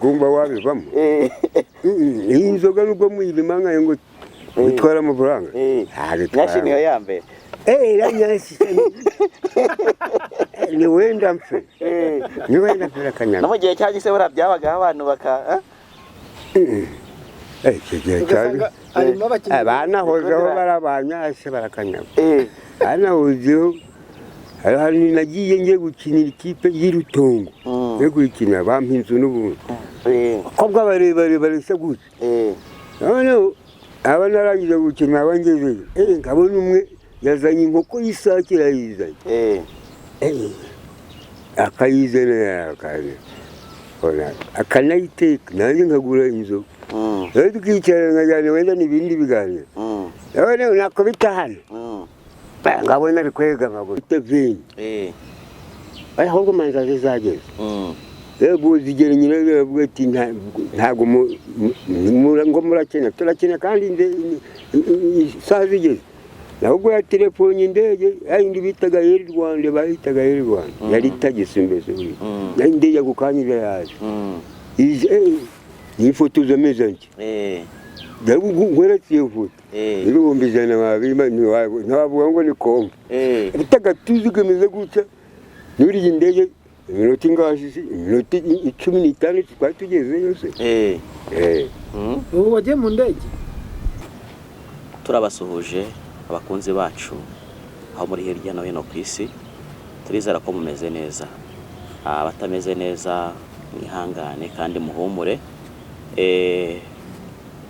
Ubwo wabivamo. Iyi nzoga nubwo muyirima nkayo ngo bitwara amafaranga. Ntabwo itwara. Nyashi niyo ya mbere. Iriya nyashi ni wenda mfe, ni wenda mfe. No Akanyama. Mu gihe cya gise buriya byabagaho abantu baka Icyo gihe cyari Ugasanga harimo abakinnyi. Banahozeho barabanyashe barakanyama. Banahozeho. Hari nagiye ngiye gukinira ikipe y'irutongo, yo gukinira bampa inzu n'ubundi. Abakobwa barebare bareshya gutya. Noneho aba narangije gukina, aba ngezeyo, nkabona umwe yazanye inkoko y'isake, irayizanye. Akayizana akanayiteka, nanjye nkagura inzoga. Rero tukicara nkajyana wenda n'ibindi biganiro. Noneho nakubita hano, ngabona ari kwegama gutya vini. Ahubwo manza zizageze. Rero zigera nyina baravuga ati ntabwo ngo murakina, turakina kandi isaha zigeze. Ahubwo ya telefone, indege yayindi bitaga Air Rwanda, bayitaga Air Rwanda, yari tagisi mbese buriya. Nayo indege ako kanya iba yaje. Ije, yifotoza ameze atya. Nkweretse iyo foto, 100,000 wabimpa, ntiwavuga ngo ni Kombo. Afite agatuza kameze gutya, nuriye indege iminota ingahe se? Iminota 15 twari tugezeyo se. Ubu wagiye mu ndege. Turabasuhuje abakunzi bacu aho muri hirya no hino ku isi, turizera ko mumeze neza. Abatameze neza mwihangane kandi muhumure.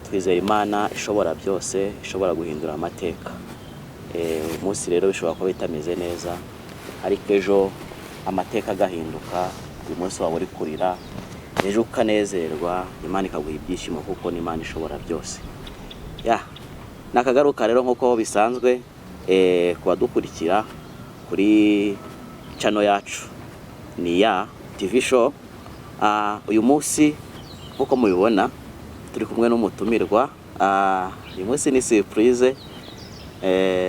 Twizera Imana ishobora byose, ishobora guhindura amateka. Uyu munsi rero bishobora kuba bitameze neza, ariko ejo amateka agahinduka. Uyu munsi waba uri kurira, ejo ukanezerwa, Imana ikaguha ibyishimo kuko ni Imana ishobora byose. Ya nakagaruka rero nk'uko bisanzwe, ku badukurikira kuri channel yacu ni ya TV show. Uyu munsi nk'uko mubibona turi kumwe n'umutumirwa. Uyu munsi ni surprise.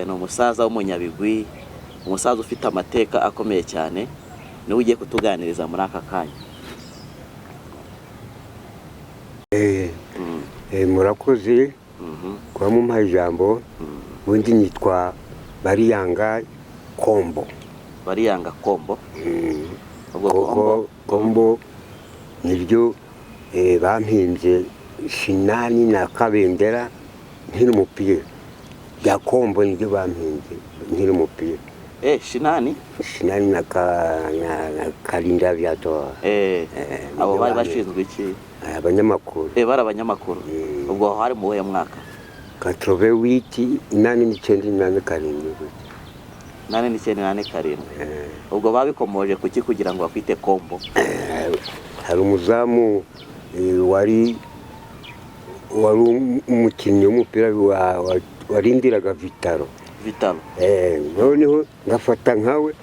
Ni umusaza w'umunyabigwi, umusaza ufite amateka akomeye cyane, niwe ugiye kutuganiriza muri aka kanya. Murakoze kuba mumpaye ijambo. Ubundi nitwa Bariyanga Kombo. Bariyanga Kombo. Ubwo Koko. Kombo. Kombo niryo bampimbye Shinani na Kabendera nkiri umupira bya Kombo, niryo bampimbye nkiri umupira. Shinani. Shinani na Karinda Byato. Abo nibyo bari bampimbye. Bashinzwe iki? Abanyamakuru. Bari abanyamakuru. Ubwo hari mu wuhe mwaka? 88, 89, 87 gutya. 89, 87. Ubwo babikomoje kuki kugira ngo bakwite Kombo? Hari umuzamu wari umukinnyi w'umupira warindiraga Vital'O. Vital'O. Noneho ngafata nkawe.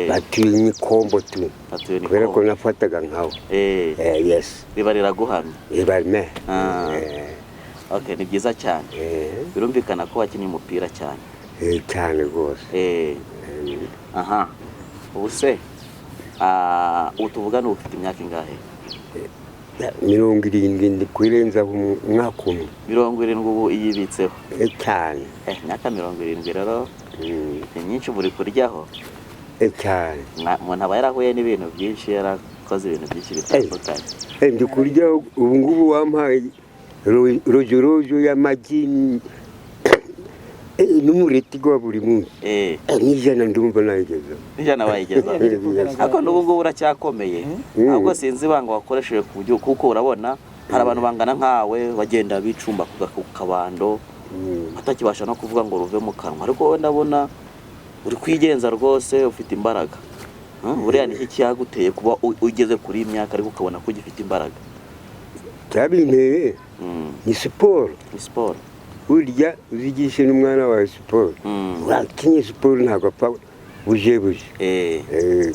Batuye Kombo tu. Batuye ni Kubera ko Kombo. nafataga nkawe. Yes. Riba riraguhamye. Ibarme. Ah. Okay, ni byiza cyane. Birumvikana ko wakinnye umupira cyane. Cyane rwose. Aha ubu se, ubu tuvugana ubu ufite imyaka ingahe? 70, ndi kuyirenzaho umwaka umwe. 70 ubu iyibitseho? Cyane. Imyaka 70 rero ni myinshi buri kuryaho. Cyane. Umuntu aba yarahuye n'ibintu byinshi, yarakoze ibintu byinshi bitandukanye. Ndi kurya ubu ngubu wampaye rojorojo y'amagi n'umureti gwa buri munsi. 100 ndumva nayigezeho. 100 wayigezaho. Ariko n'ubu ngubu uracyakomeye. Ahubwo sinzi ibanga wakoresheje ku buryo, kuko urabona hari abantu bangana nkawe bagenda bicumba ku kabando, atakibasha no kuvuga ngo ruve mu kanwa, ariko wowe ndabona uri kwigenza rwose, ufite imbaraga. Buriya ni iki cyaguteye kuba ugeze kuri iyi myaka ariko ukabona ko ugifite imbaraga? Cyabinteye ni siporo. Ni siporo. Burya uzigishe n'umwana wawe siporo. Wakinye siporo ntabwo apfa buje buje.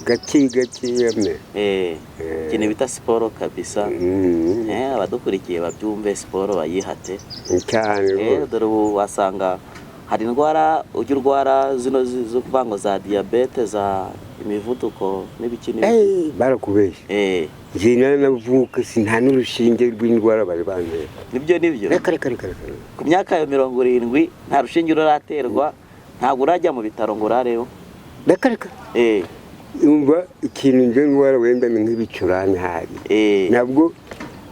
Gake gake yame. Ikintu bita siporo kabisa. Abadukurikiye babyumve, siporo bayihate. Cyane rwose. Dore ubu wasanga hari indwara ujya urwara zino zo kuvuga ngo za diyabete, za imivuduko n'ibiki n'ibiki. Barakubeshya. Njye nanavuka nta n'urushinge rw'indwara bari bantera. Nibyo? Reka, reka, reka, reka. Ku myaka ya 70 nta rushinge ruraterwa, ntabwo urajya mu bitaro ngo urareyo? Reka, reka. Umva, ikintu njye ndwara wenda ni nk'ibicurane hari. Nabwo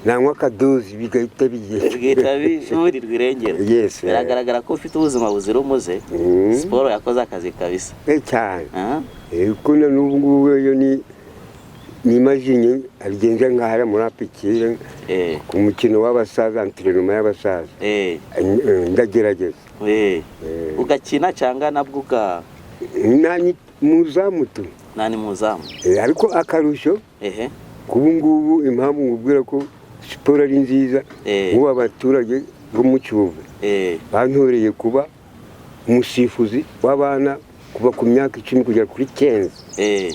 nanywa akadozi bigahita bigenda. Bigahita biburirwa irengero. Yes. Biragaragara ko ufite ubuzima buzira umuze. Siporo yakoze akazi kabisa. Cyane. Aha. Kuko na n'ubu ngubu iyo ni imashini abigenza nk'ahari muri apikire ku mukino w'abasaza, entraînement y'abasaza. Ndagerageza. Ugakina cyangwa nabwo uga Nani muzamu tu. Nani muzamu? Ariko akarusho kubu ngubu, impamvu ngubwira ko siporo ari nziza, nk'ubu abaturage bo mu Cyuve bantoreye kuba umusifuzi w'abana kuva ku myaka 10 kugera kuri 15,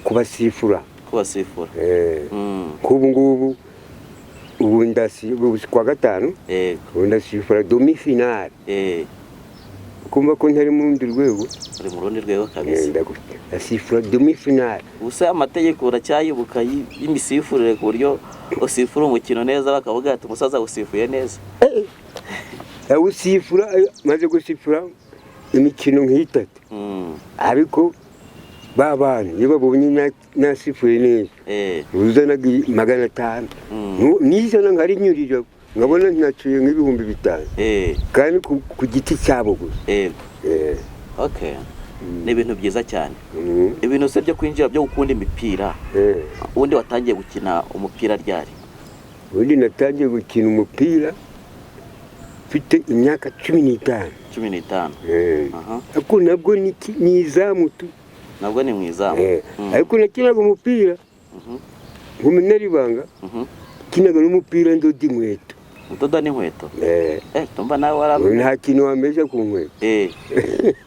kubasifura. Kubasifura. Nk'ubu ngubu ubu ubu kuwa gatanu ubu ndasifura demi finale. Kumva ko ntari mu rundi rwego. Uri mu rundi rwego kabisa. Ndasifura demi finale. Ubuse amategeko uracyayibuka y'imisifurire, ku buryo usifura umukino neza bakavuga ati: "Umusaza usifuye neza"? Awusifura, maze gusifura imikino nk'itatu. Ariko ba bantu iyo babonye nasifuye neza, uzanaga 500. Nijana nkarinyurira, nkabona ntaciye nk'ibihumbi 500. Kandi ku giti cyabo gusa. Okay, ni ibintu byiza cyane. Ibintu se byo kwinjira byo gukunda imipira, ubundi watangiye gukina umupira ryari? Ubundi natangiye gukina umupira mfite imyaka 15. 15. Aha. Ariko nabwo ni izamu tu. Nabwo ni mu izamu. Ariko nakinaga umupira nkumenera ibanga. Kinaga n'umupira ndoda inkweto. Udoda n'inkweto? Eh. Ndumva nawe wara Nta kintu wamesha ku nkweto.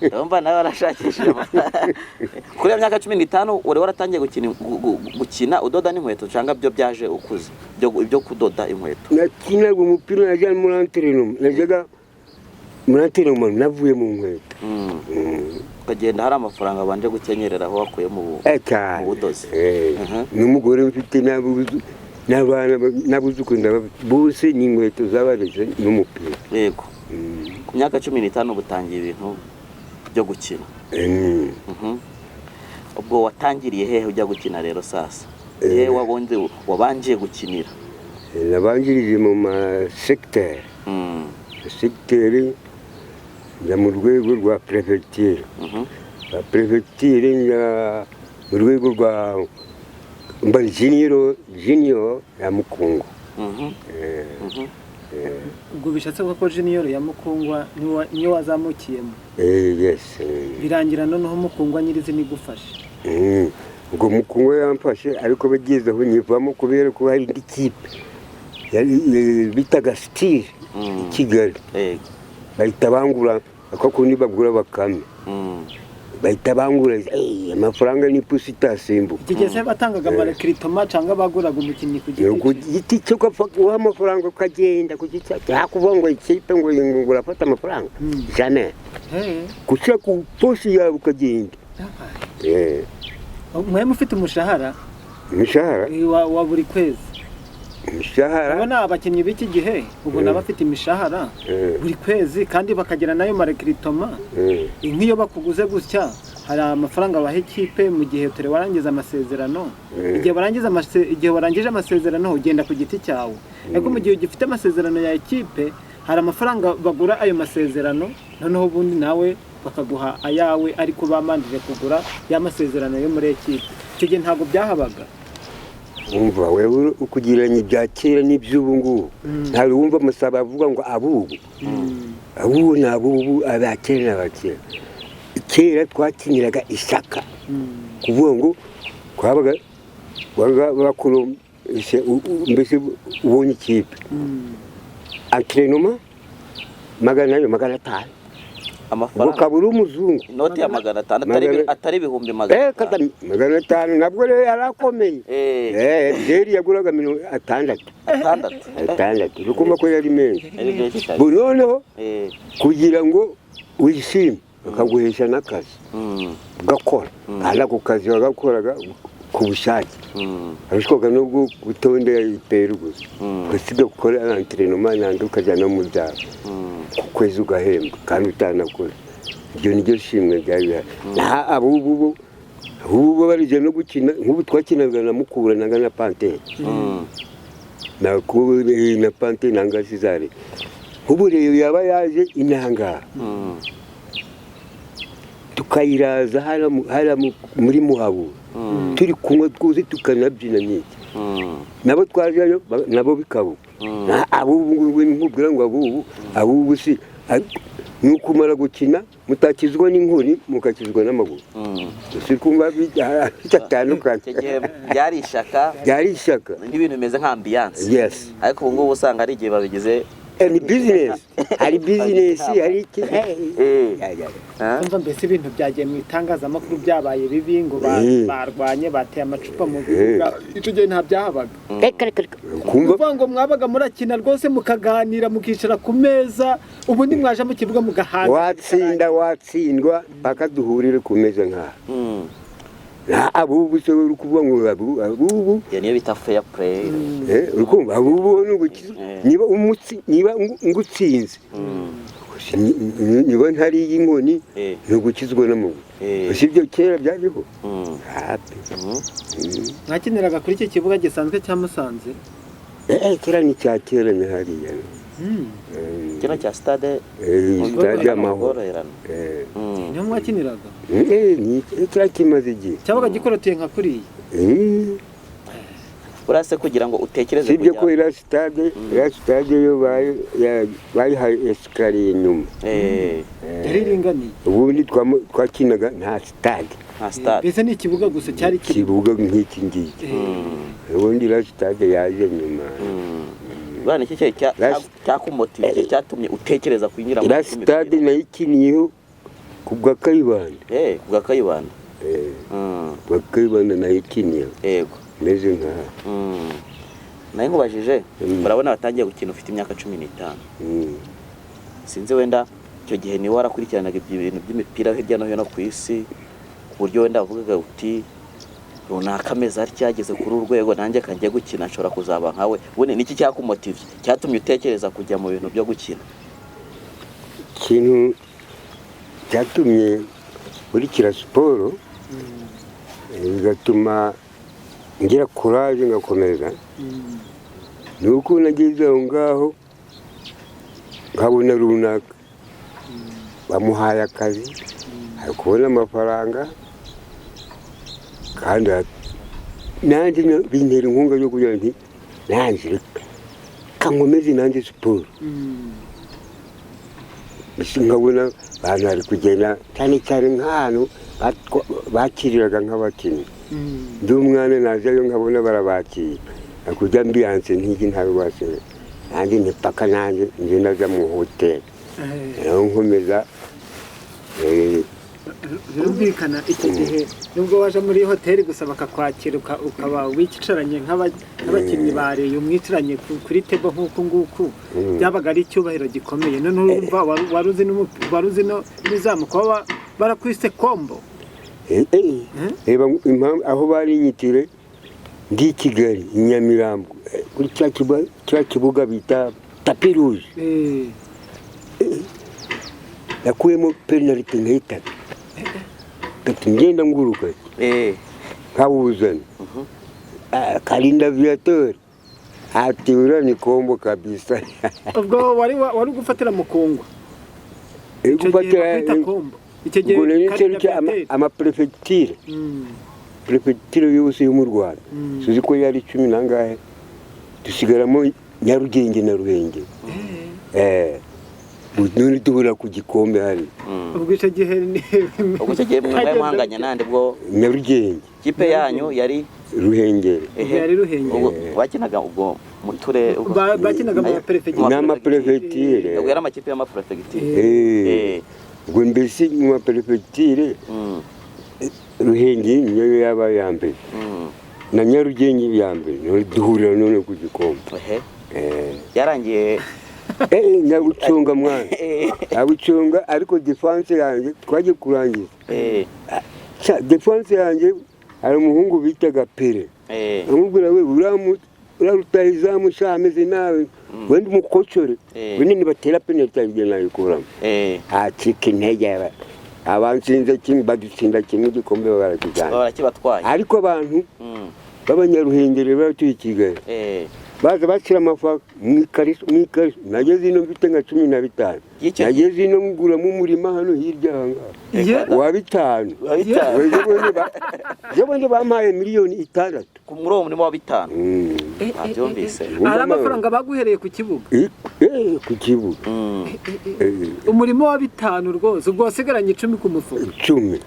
Ndumva nawe warashakishije amafaranga. Kuri iyo myaka 15 wari waratangiye gukina gukina udoda n'inkweto, cyangwa byo byaje ukuze, byo kudoda inkweto? Nakinaga umupira, najya muri entraînement, najyaga muri entraînement navuye mu nkweto. Ukagenda hari amafaranga wabanje gukenyerera aho wakuye mu Cyane. mu budozi. N'umugore mfite n'abana n'abuzukuru bose ni inkweto zabareze n'umupira. Yego, ku myaka 15 butangiye ibintu byo gukina. Ubwo watangiriye hehe ujya gukina rero sasa? Hehe wabonye wabanje gukinira? Nabanjirije mu masegiteri. Segiteri, njya mu rwego rwa perefegitire. Rwa perefegitire njya mu rwego rwa mba junior, junior ya Mukungu. Ubwo bishatse kuvuga ko junior ya Mukungwa niyo wazamukiyemo? Yes. Birangira noneho Mukungwa nyirizina igufashe? Ubwo Mukungu yamfashe, ariko bageze aho nyivamo kubera ko hari indi kipe yari bitaga Style i Kigali. Bahita bangura ako kundi bagura Bakame. Bahita bangura, amafaranga n'ipusi itasimbuka. Iki gihe se batangaga ama recrutement cyangwa baguraga umukinnyi ku giti Ku cye? giti cyo, ugapfa guha amafaranga ukagenda ku giti cye, hakuvuga ngo ikipe ngo urafata amafaranga, jamais. Gushyira ku posi yawe ukagenda. Yabaye. Eh. Mwe mufite umushahara? Imishahara? Wa buri kwezi. Imishahara. Ubona abakinnyi b'iki gihe ubona bafite imishahara buri kwezi kandi bakagira nayo ma recrutement. Nk'iyo bakuguze gutya, hari amafaranga baha ikipe mu gihe turi warangiza amasezerano. Igihe warangije amasezerano ugenda ku giti cyawe, ariko mu gihe ugifite amasezerano ya ekipe hari amafaranga bagura ayo masezerano, noneho ubundi nawe bakaguha ayawe, ariko bamanjije kugura ya masezerano yo muri ekipe. Icyo gihe ntabwo byahabaga. Wumva wewe ukugereranya ibya kera n'iby'ubu ngubu, ntabwo wumva amasaba avuga ngo abubu, abubu ni abubu, aba kera ni abakera. Kera twakiniraga ishyaka, kuvuga ngo twabaga baga bakuru mbese ubonye ikipe, entraînement 400, 500, ubwo Amafaranga? Ukaba uri umuzungu. Inoti ya 500 atari atari ibihumbi magana kata atanu. 500 nabwo rero yarakomeye. Byeri yaguraga 60. Atandatu. Atandatu, uri ko yari menshi. Ari menshi cyane. Bu noneho kugira ngo wishime bakaguhesha n'akazi, ugakora, kandi ako kazi wagakoraga. Ku bushake arashobora no gutondera iperu gusa, ugasiga gukora entraînement nandi, ukajya no mu byaro, ku kwezi ugahembwa kandi utanakoze. Ibyo niryo shimwe ryari bihari. Naho abubu bo, abubu bo barije no gukina. Nk'ubu twakinaga na Mukura nanga na Panthère, na Panthère nanga Sizare. Nk'ubu rero yaba yaje inanga, tukayiraza hariya muri Muhabura, turi kunywa twuzi, tukanabyina n'iki, nabo twajayo nabo bikaba. Abubu ngubu nkubwira ngo abubu si ni ukumara gukina mutakizwa n'inkoni, mukakizwa n'amaguru. Si kumva bidatandukanye? Icyo gihe byari ishyaka. Byari ishyaka. N'ibintu bimeze nka ambiance. Yes. Ariko ubu ngubu usanga hari igihe babigize Ni business, hari business, hari iki. Ya, ya. Ah? Umva, mbese ibintu byagiye mu itangazamakuru byabaye bibi, ngo barwanye, bateye amacupa mu bibuga. Icyo gihe nta byahabaga. Reka, reka, reka. Kumva. Ukuvuga ngo mwabaga murakina rwose, mukaganira, mukicara ku meza, ubundi mwaje mu kibuga mugahaza. Watsinda, watsindwa, paka duhurire ku meza nkaha. Na abubu se, uri kuvuga ngo abubu. Iyo niyo bita fair play. Uri kumva, abubu ni ugukiza. Niba umutsi, niba ngutsinze, niba ntariye inkoni, ni ugukizwa n'amaguru. Si ibyo kera byariho? Hapi. Mwakiniraga kuri iki kibuga gisanzwe cya Musanze? Kera ni cya kera, ni hariya. Kino cya stade? Stade Amahoro. Ubworoherane. Niho mwakiniraga? Ni kiriya kimaze igihe. Cyabaga gikorotiye nka kuriya? Buriya se kugira ngo utekereze Si ibyo ko kujya iriya sitade yo bayihaye escalier inyuma. Yari iringaniye. Ubundi twakinaga nta sitade. Nta stade. Mbese ni ikibuga gusa cyari kiri? Ikibuga nk'iki ngiki. Ubundi iriya sitade yaje nyuma. Buriya ni iki cyakumotiviye, cyatumye utekereza kwinjira Iriya sitade nayikiniyeho ku bwa Kayibanda. Ku bwa Kayibanda. Ku bwa Kayibanda nayikiniyeho. Meze nka Nayo nkubajije, urabona watangiye gukina ufite imyaka 15. Sinzi wenda icyo gihe niwe warakurikiranaga ibyo bintu by'imipira hirya no hino ku isi, ku buryo wenda wavugaga uti runaka ameze atya, ageze kuri uru rwego, nanjye kanjye gukina, nshobora kuzaba nkawe. Ubundi niki cyakumotivye, cyatumye utekereza kujya mu bintu byo gukina? Ikintu cyatumye nkurikira siporo, bigatuma ngira courage ngakomeza, ni uko nageze aho ngaho nkabona runaka bamuhaye akazi, ari kubona amafaranga, kandi nanjye bintera inkunga yo kugira nti nanjye reka nkomeze nanjye siporo. Mbese nkabona abantu bari kugenda, cyane cyane nk'ahantu bakiriraga nk'abakinnyi. Ndi umwana najayo nkabona barabakira, kurya ambiance ntigi ntabibashe, nanjye ntipaka nanjye nje ndaja mu hoteli naho nkomeza. Birumvikana, icyo gihe nubwo waje muri hoteli gusa bakakwakira, ukaba wicaranye nk'abakinnyi ba Rayon, mwicaranye kuri table nk'uku nguku, byabaga ari icyubahiro gikomeye. Noneho urumva wari uzi n'izamu kuba barakwise Kombo. Reba impamvu aho barinyitire, ndi i Kigali i Nyamirambo, kuri cya kibuga bita tapis rouge, yakuyemo penaliti nk'itatu tatu, ngenda nguruka nkawuzana. Karinda Viateur ati uriya ni Kombo kabisa. Ubwo wari gufatira mu kungwa Iri icyo gihe gufatira bakwita Kombo icyo gihe. Ubwo nari Karinda nicyo Viateur. Amaperefegitire, perefegitire yose yo mu Rwanda, suzi ko yari cumi n'angahe, dusigaramo Nyarugenge na Ruhengeri. None duhura ku gikombe hari. Ubwo icyo gihe Ubwo icyo gihe mwari muhanganye nande bwo? Nyarugenge. Kipe yanyu yari? Ruhengeri. Ubwo yari Ruhengeri. Ubwo bakinaga ubwo mu turere Bakinaga mu maperefegitire. N'amaperefegitire. Ubwo yari amakipe y'amaperefegitire. Ubwo mbese mu maperefegitire, Ruhengeri niyo yaba iya mbere na Nyarugenge iya mbere, none duhurira none ku gikombe. Yarangiye? Nyabucunga mwana, nyabucunga, ariko défense yanjye twagiye kurangiza. Défense yanjye Hari umuhungu bitaga Pere. Amubwira, we uriya rutahizamu sha ameze nabi, wenda umukocore. Wenda nibatera penaliti agenda nayikuramo. Acika intege, abansinze kimwe, badutsinda kimwe, igikombe barakijyana. Barakibatwaye. Ariko abantu b'Abanyaruhengeri batuye i Kigali baza bashyira amafaranga mu ikariso, mu ikariso. Nageze ino mfite nka 15. Y'icyo Nageze ino nguramo umurima hano hirya aha ngaha wa 5. Wa 5. Ejo bundi bampaye miliyoni 6. Muri uwo murima wa 5? Nabyumvise. Hari amafaranga baguhereye ku kibuga? Ku kibuga. Umurimo wa 5 rwose, ubwo wasigaranye 10 ku mufuka? 10.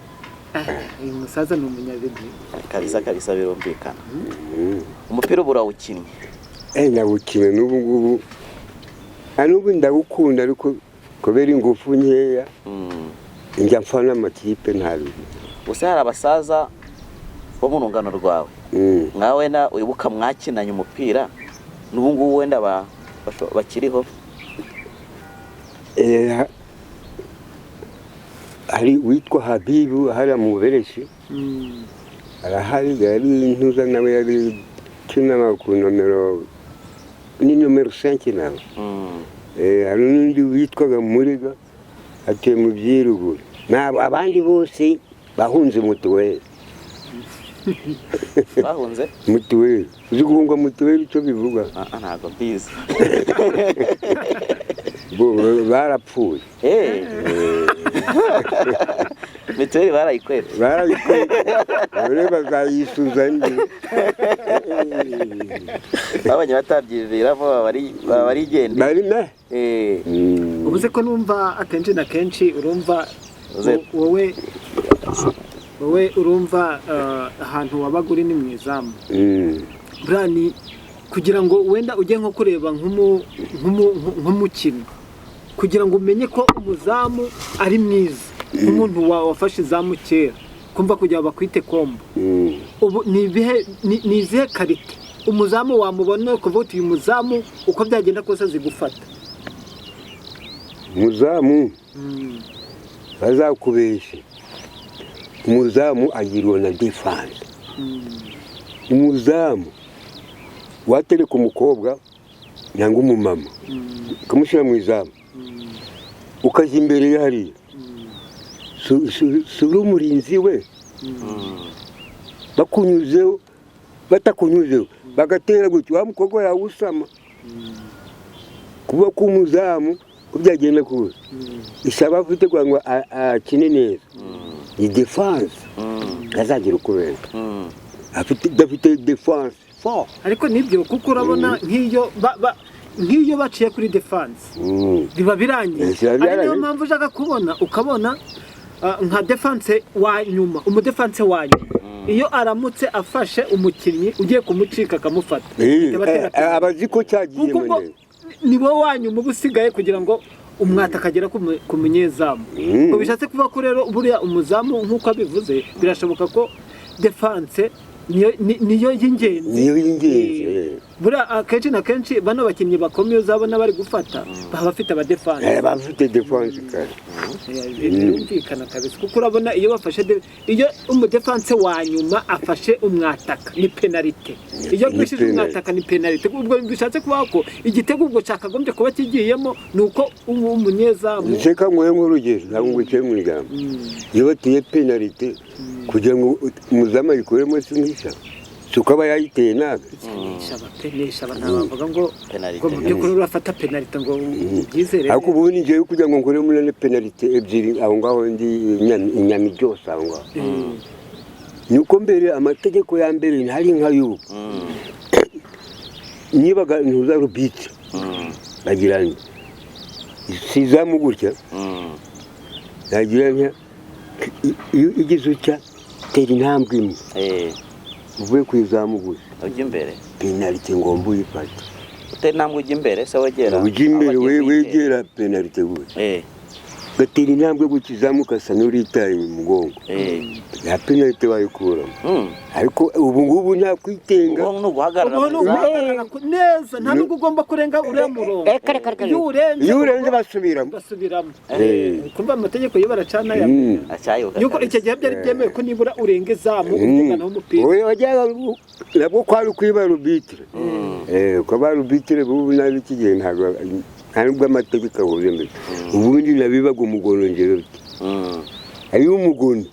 Uyu musaza ni umunyabigwi. Kabisa kabisa, birumvikana. Umupira ubu urawukinnye? Ndawukina n'ubu ngubu. N'ubu ndawukunda, ariko kubera ingufu nkeya njya mfa n'amakipe ntabizi. Gusa hari abasaza bo mu rungano rwawe nkawe na wibuka mwakinanye umupira n'ubu ngubu wenda bakiriho? Hari uwitwa Habibu hariya mu Bubereshi. Arahari, yari intuza nawe, yari kina ku nomero, ni nomero 5 nawe. Hari n'undi witwaga Murega, atuye mu Byiruguru. Nabo abandi bose bahunze mutuweli. Bahunze? Mutuweli. Uzi guhunga mutuweli icyo bivuga? Ah, ah, ntabwo mbizi. Bo barapfuye. Mituweli barayikwepye? Barayikwepye, none bazayisuza ndi. Babonye batabyiviramo baba barigende. Bari ne. Ubuze ko numva akenshi na kenshi urumva wowe urumva ahantu wabaga uri ni mu izamu. Buriya ni kugira ngo wenda ujye nko kureba nk'umukino, kugira ngo umenye ko umuzamu ari mwiza, nk'umuntu wafashe izamu kera, kumva kugira ngo bakwite kombo. Ubu ni ibihe, ni izihe qualité umuzamu wamubona kuvuga uti uyu muzamu uko byagenda kose azi gufata? Umuzamu, bazakubeshye, umuzamu agirwa na défense. Umuzamu watereka umukobwa cyangwa umumama ukamushyira mu izamu, ukajya imbere ye hariya, si uri umurinzi we. Bakunyuzeho, batakunyuzeho, bagatera gutya, wa mukobwa yawusama. Kuba k'umuzamu, uko byagenda kose, isaba afite kugira ngo akine neza ni défense. Azagira ukubera afite, udafite défense fort. Ariko nibyo, kuko urabona nk'iyo baciye kuri défense biba birangiye. Biba Ari niyo byarangiye. mpamvu ushaka kubona, ukabona nka défense wa nyuma, umudefanse wa nyuma iyo aramutse afashe umukinnyi ugiye kumucika akamufata, bahita batera penalty. Abazi ko cyagiye Kuko ubwo neza. Ni wowe wa nyuma uba usigaye kugira ngo umwata akagera ku munyezamu. Ubwo bishatse kuvuga ko rero buriya umuzamu, nk'uko abivuze, birashoboka ko défense niyo y'ingenzi. Niyo y'ingenzi. Buriya akenshi na kenshi bano bakinnyi bakomeye uzabona bari gufata baba bafite abadefanse. Bafite défense kare. Birumvikana kabisa, kuko urabona iyo bafashe iyo umudefanse wa nyuma afashe umwataka ni penalite, iyo Ni agwishije penalty. umwataka ni penalite. Ubwo bishatse kuvuga ko igitego ubwo cyakagombye kuba kigiyemo ni uko umunyezamu Reka nguhe nk'urugero, ntabwo nguciye mu ijambo. Iyo bateye penalite, kugira ngo umuzamu ayikuremo si nk'isha, si uko aba yayiteye nabi. Nishaba pe, nishaba, ntabavuga ngo Penalite. ngo mu by'ukuri urafata penalite ngo ubyizere. Ariko ubundi ngewe kugira ngo nkore muri penalite ebyiri aho ngaho ndi inyami byose aho ngaho, ni uko mbere amategeko ya mbere ntari nka y'ubu. Nibaga ntuza rubitse, bagira nti si izamu gutya, nagira nti iyo ugize utya, tera intambwe imwe uvuye ku izamu gusa, Ujya imbere. Penalite ngomba uyifata. Utera intambwe ujya imbere se wegera Ujya imbere aho bagiye kuyitera. Wegera penalite gusa. Ugatera intambwe gutya, izamuka asa n'uritaye mu mugongo, ya penalite wayikuramo. Ariko ubu ngubu nta kwitenga. Ubu ni uguhagarara Ubu ni mu izamu. uguhagarara neza, nta nubwo ugomba kurenga uriya murongo. Reka, reka, reka. Iyo urenze, Iyo urenze basubiramo. Basubiramo. Eh. Kumva amategeko yo baracana ya Acyayoboka yuko kabisa. icyo gihe byari byemewe ko nibura urenga izamu ugana umupira. Oya, wajyaga nabwo kwari ukwiba arbitre. Ko ba arbitre bubu nabi iki gihe ntabwo, nta nubwo amategeko ahuze mbere. Ubundi nabibaga umugono njyewe bite. Hariho umugono,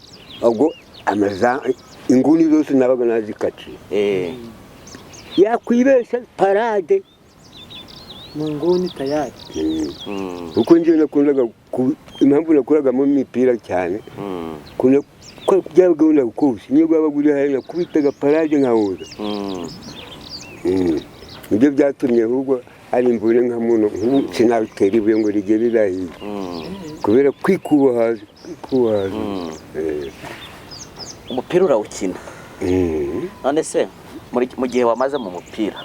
ubwo amaza inguni zose nabaga nazikaciye. Yakwibesha parade. Mu nguni tayari. Kuko njyewe nakundaga impamvu nakuragamo imipira cyane, kuna ko byabagabona kose niyo bwaba buri hariya nakubitaga parade nkahuza. Nibyo byatumye ahubwo hari imvune nka muno, nk'ubu sinabitera ibuye ngo rigere rirahiye kubera kwikuba hasi, kwikuba hasi. Umupira urawukina. None se mu gihe wamaze mu mupira,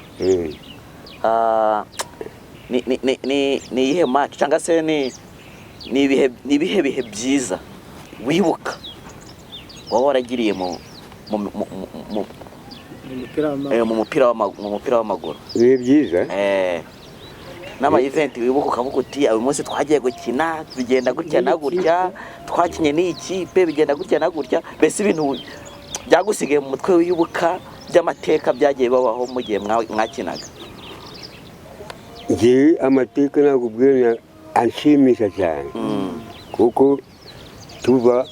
ni iyihe match cyangwa se ni ibihe bihe byiza wibuka waba waragiriye mu Mu mupira w'amaguru? Mu mupira w'amaguru. Ibihe byiza? N'ama event wibuka ukavuga uti: "Uyu munsi twagiye gukina bigenda gutya na gutya, twakinye n'iyi kipe bigenda gutya na gutya." Mbese ibintu byagusigaye mu mutwe wibuka by'amateka byagiye babaho mu gihe mwakinaga. Njyewe amateka nakubwira anshimisha cyane, kuko tuva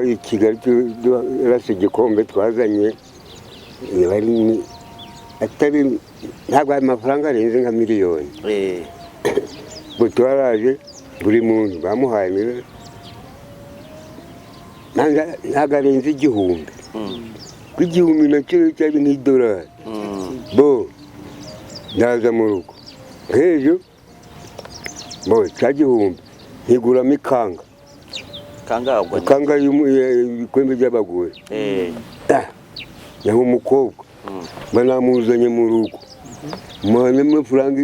i Kigali turasa igikombe twazanye, bari atari ntabwo ayo mafaranga arenze nka miliyoni. Ubwo twaraje, buri muntu bamuhaye ntabwo arenze 1000. Ku 1000 nacyo cyari nk'idolari. Bo ndaza mu rugo nk'ejo, bo cya 1000 nkiguramo ikanga. Kangahe ubwo Ikanga y'ibikombe by'abagore. Naho umukobwa mba namuzanye mu rugo, muha n'amafaranga,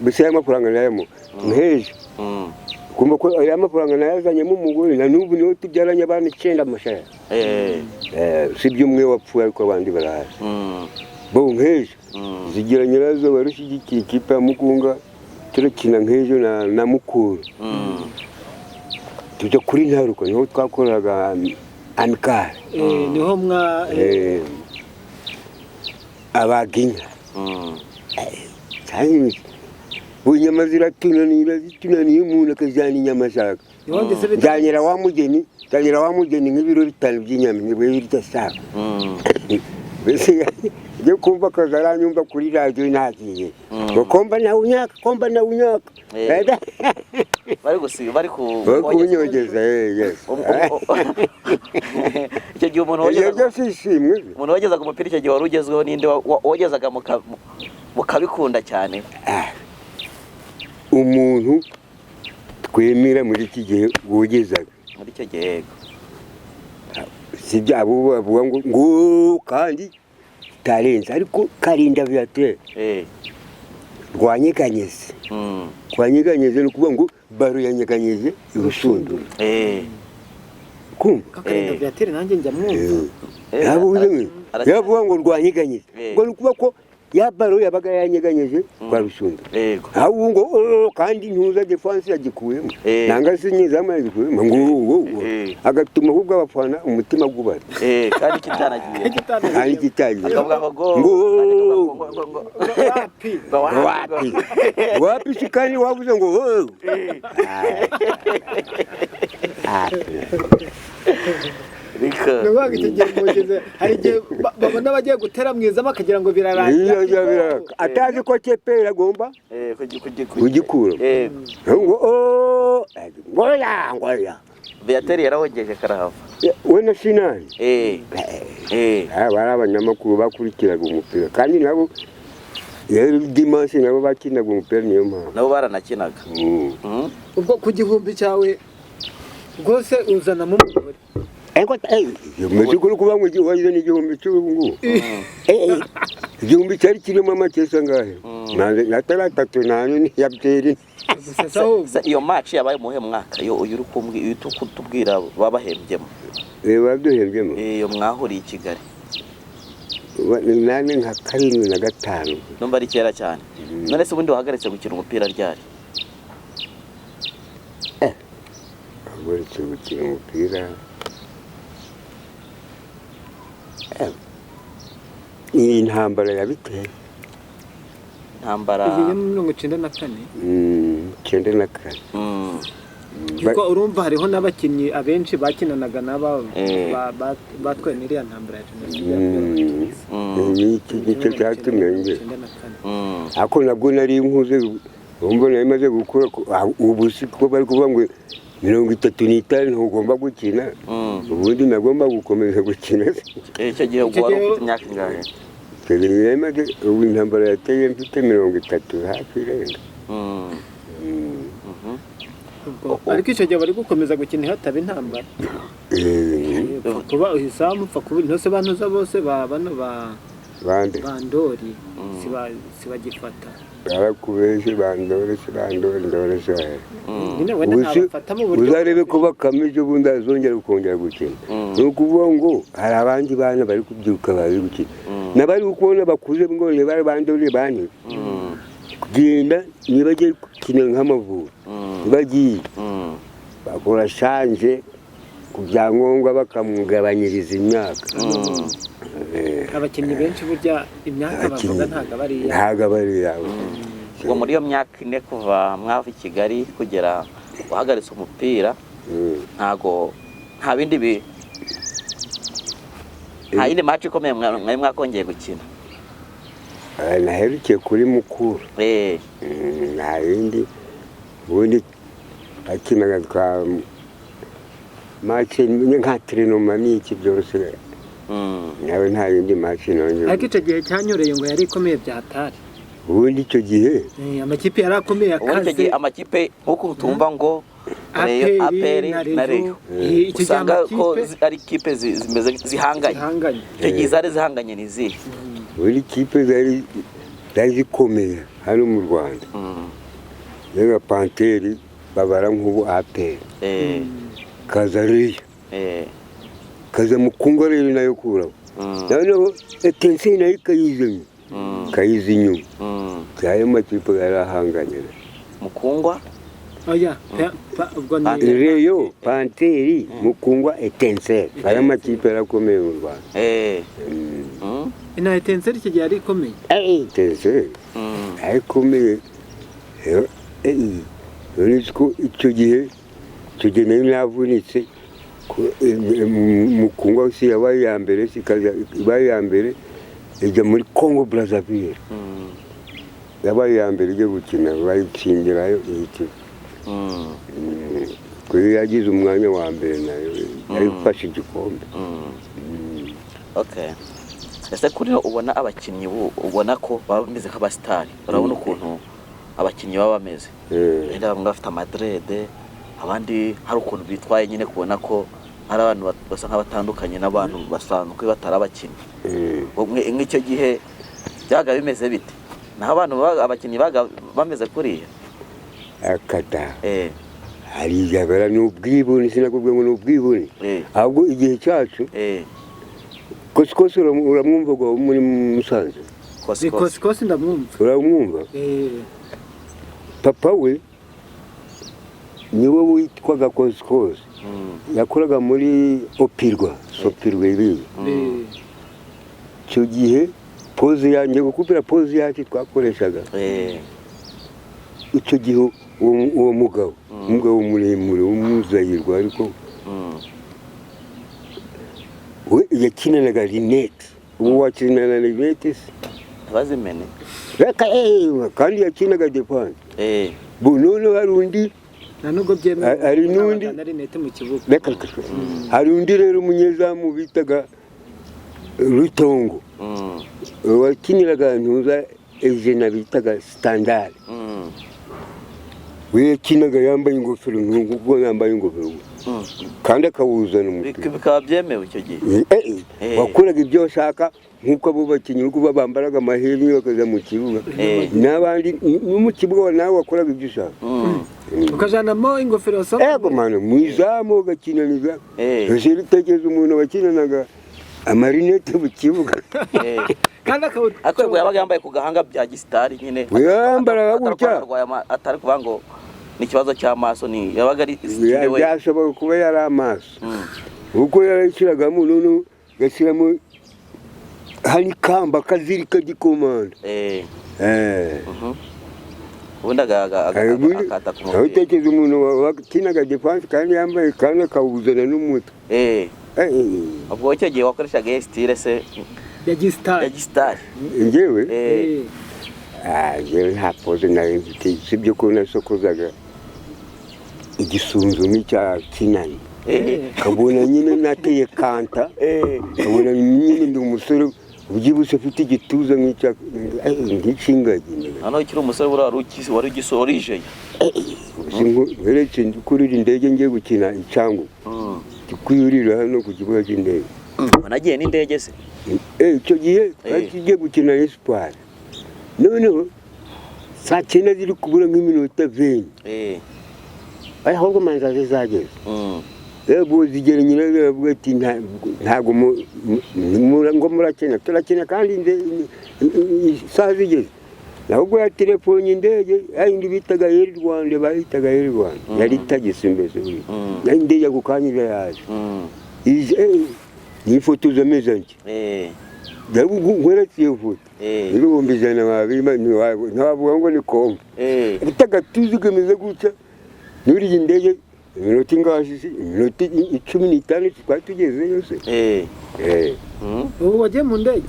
mbese aya mafaranga nayamo nk'ejo. Kumva ko aya mafaranga nayazanyemo umugore, na n'ubu niwe tubyaranye abana 9 amashara. Usibye umwe wapfuye, ariko abandi barahari. Bo nk'ejo zigira nyirazo wari ushyigikiye ikipe ya Mugunga, turakina nk'ejo na Mukuru. Tujya kuri Ntaruka, niho twakoraga amicale. Niho mwa Abaga inka. Ubu inyama ziratunanira, zitunaniye, umuntu akajyana inyama ashaka. Niho ndetse bita Njyanira wa mugeni nk'ibiro 5 by'inyama, nibwo birya sawa. Mbese njye kumva akaza aranyumva kuri radiyo nagiye ngo komba nawe unyaka, komba nawe unyaka. Bari gusiga bari ku Bari kunyogeza, yes. Icyo gihe umuntu Ibyo wogezaga byose ishimwe. Umuntu wogezaga umupira icyo gihe wari ugezweho ninde wogezaga mukabikunda cyane? Umuntu twemera muri iki gihe wogezaga Muri icyo gihe, yego. Si byabo bavuga ngo kandi tarenze, ariko Karinda Viateur rwanyeganyeze. Rwanyeganyeze ni ukuvuga ngo ballon yanyeganyeze urushundura. Kumva. Kakarinda Viateur nanjye njya mwumva. Yavuze yavuga ngo rwanyeganyeze, ngo ni ukuvuga ko ya ballon yabaga yanyeganyeje kwa rushundura. Aho ubu ngo "Oh, kandi ntuza défense yagikuyemo." Nanga se nyezamu yagikuyemo ngo ngo ngo agatuma ahubwo abafana umutima gubara. Kandi kitanagiye. Kandi kitagiye. Akavuga ngo go. Ngo ngo Wapi. Ngo wapi wapi si kandi wavuze ngo "Oh." Ah. Riko. Ni ukuvuga ngo icyo gihe mugeze hari igihe babona bagiye gutera mu izamu akagira ngo birarangira. Iyo biraka atazi ko kepera agomba kugikura. Ngo oh, ngoya ngoya. Viateur yarahogeje karahava. We na Sinani. Eh. Bari abanyamakuru bakurikiraga umupira, kandi nabo rero dimanche nabo bakinaga umupira, niyo mpamvu. Nabo baranakinaga. Ubwo ku 1000 cyawe rwose uzanamo umugore. Ariko umaze kuri kuvuga ngo wagize n'igihumbi cy'ubu ngubu. 1000 cyari kirimo amakesi angahe? Atari atatu n'ane ya byeri. Gusa se ahubwo Se iyo match yabaye muhe mwaka iyo uyu uri kumbwi uyu kutubwira babahembyemo? Baduhembyemo. Iyo mwahuriye i Kigali. Nane nka karindwi na gatanu. Numva ari kera cyane. None se ubundi wahagaritse gukina umupira ryari? Wahagaritse gukina umupira, iyi ntambara yabiteye. Intambara iyi yo 94. 94. Kuko urumva hariho n'abakinnyi abenshi bakinanaga n'aba batwaye n'iriya ntambara ya jenoside yakorewe Abatutsi. N'iki nicyo cyatumye nge 94. Ariko nabwo nari nkuze, urumva nari maze gukura, ubu si ko bari kuvuga ngo 35 ntugomba gukina. Ubundi nagomba gukomeza gukina. Icyo gihe ubwo Icyo wari gihe- ufite imyaka ingahe? Icyo gihe nari maze, ubu intambara yateye mfite 30 hafi irenga. Ubwo ariko icyo gihe bari gukomeza gukina iyo hataba intambara. Upfa kuba izamu, upfa kuba ntose bantuza bose ba bano ba Bande? Bandori sibagifata. Barakubeshye, bandore si bandore, ndore si Nyine wenda Ubu si- ntabafata mu buryo uzarebe ko Bakame ejo bundi azongera kongera gukina. Ni ukuvuga ngo hari abandi bana bari kubyuka bazi gukina n'abari kubona bakuze ngo ni bari bandore bane kugenda nibagiye gukina nk'Amavubi, bagiye bakora shanje ku byangombwa bakamugabanyiriza imyaka. Abakinnyi benshi burya imyaka bavuga ntabwo aba ari iyabo. Ntabwo aba ari iyawe. Ubwo muri iyo myaka 4 kuva mwava i Kigali kugera uhagaritse umupira, ntago nta bindi bi nta yindi match ikomeye mwari mwakongeye gukina? Naherukiye kuri Mukura. Nta yindi, ubundi akinaga twa match nka trinoma n'iki byose. Nawe nta yindi match nongeye. Ariko icyo gihe cyanyoreye ngo yari ikomeye bya hatari. Ubundi icyo gihe Amakipe yari akomeye Ubundi icyo gihe akaze. amakipe nk'uko tumva ngo Rayon, APR APR na na Rayon. Rayon, Icyo gihe usanga ko amakipe ari kipe zimeze zihanganye. Zihanganye. Icyo gihe zari zihanganye ni izihe? Ubundi ikipe zari zikomeye hano mu Rwanda, rero Panteri babara nk'ubu APR, kaza Rayon, kaza Mukungwa rero nayo kuraho, noneho Etincelles nayo ikayiza inyuma, ikayiza inyuma. Ayo makipe yari ahanganye. Mukungwa? Oya, ubwo ni Panteri. Rayon, Panteri, Mukungwa, Etincelles, ayo makipe yarakomeye mu Rwanda. Na Etincelles icyo gihe yari ikomeye. Etincelles yari ikomeye. Uretse ko icyo gihe nari navunitse, Mukungwa si yabaye iya mbere, si ikaza ibaye iya mbere ijya muri Congo Brazzaville. Yabaye iya mbere ijya gukina bayitsindirayo ihita. Kuri yagize umwanya wa mbere nayo yari ifashe igikombe. Okay, ese kuri ubona abakinnyi ubona ko baba bameze nk'abasitari, urabona ukuntu abakinnyi baba bameze, wenda bamwe bafite amadrede, abandi hari ukuntu bitwaye nyine kubona ko hari abantu basa nk'abatandukanye n'abantu basanzwe batari abakinnyi. Nk'icyo gihe byabaga bimeze bite? Naho abantu abakinnyi baga bameze kuriya? Akata hari ijabara ni ubwibone, sinakubwiye ngo ni ubwibone. Ahubwo igihe cyacu Kosikosi uramwumva ngo muri Musanze? Kosi kosi. Kosi kosi ndamwumva. Uramwumva? Papa we niwe witwaga Kosikosi. Yakoraga muri Opirwa, Sopirwa iriya. Icyo gihe pose yanjye gukupira pose yacu twakoreshaga. Icyo gihe uwo mugabo, umugabo muremure w'umuzayirwa ariko we yakinanaga rinete, ubu wakinana rinete se? Ntibazimene. Reka, kandi yakinaga defense. Bu noneho hari undi Nta nubwo byemewe Hari n'undi- na rinete mu kibuga. Reka reka. Hari undi rero umunyezamu bitaga Rutongo, wakiniraga ntuza ejena bitaga Standard. We yakinaga yambaye ingofero nk'uko yambaye ingofero. Kandi akawuzana umupira. Bikaba byemewe icyo gihe. Wakoraga ibyo ushaka nk'uko abo bakinnyi uko bambaraga amahembe bakaza mu kibuga n'abandi no mu kibuga nawe wakoraga ibyo ushaka. Ukajanamo ingofero wasoma. Ego mano, mu izamu ugakinaniza. Ese bitekereza umuntu wakinanaga amarinete mu kibuga? Kandi Ariko ubwo yabaga yambaye ku gahanga bya gisitari nyine. Yambaraga gutya. Atari kuvuga ngo ni ikibazo cy'amaso, ni yabaga ari style we. Byashoboka kuba yari amaso, kuko yarayishyiragamo noneho agashyiramo hari ikamba kazirika gikomanda. Ubundi akata ku Aho mupira. Utekereza umuntu wakinaga défense kandi yambaye kandi akawuzana n'umutwe. Ubwo icyo gihe wakoreshaga iyi style se ya gisitari? Ya gisitari. Njyewe? Njyewe nta pose nari mfite, sibyo ko nasokozaga igisunzu nk'icya Kinani, kabona nyine nateye kanta, kabona nyine ndi umusore ubyibushye ufite igituza nk'icya nk'ikingagi. Noneho ukiri umusore buriya wari ugisorijeye. Weretse kurira indege ngiye gukina icyangu, kuyurira hano ku kibuga cy'indege. Wanagiye n'indege se? Icyo gihe twari tugiye gukina Espoir, noneho saa 9 ziri kubura nk'iminota 20, ahubwo manza zizageze. Yego, zigera nyina baravuga ati ntabwo ngo murakina, turakina kandi isaha zigeze. Ahubwo ya telefone indege yayindi bitaga Air Rwanda, bayitaga Air Rwanda, yari tagisi mbese buriya. Nayo indege ako kanya iba yaje. Ije, nifotoza ameze ntya. Nkweretse iyo foto, 100,000 wabimpa ntiwavuga ngo ni kompa. Afite agatuza kameze gutya n'uriya indege iminota ingahe se? Iminota 15 twari tugezeyo se. Ubu wagiye mu ndege?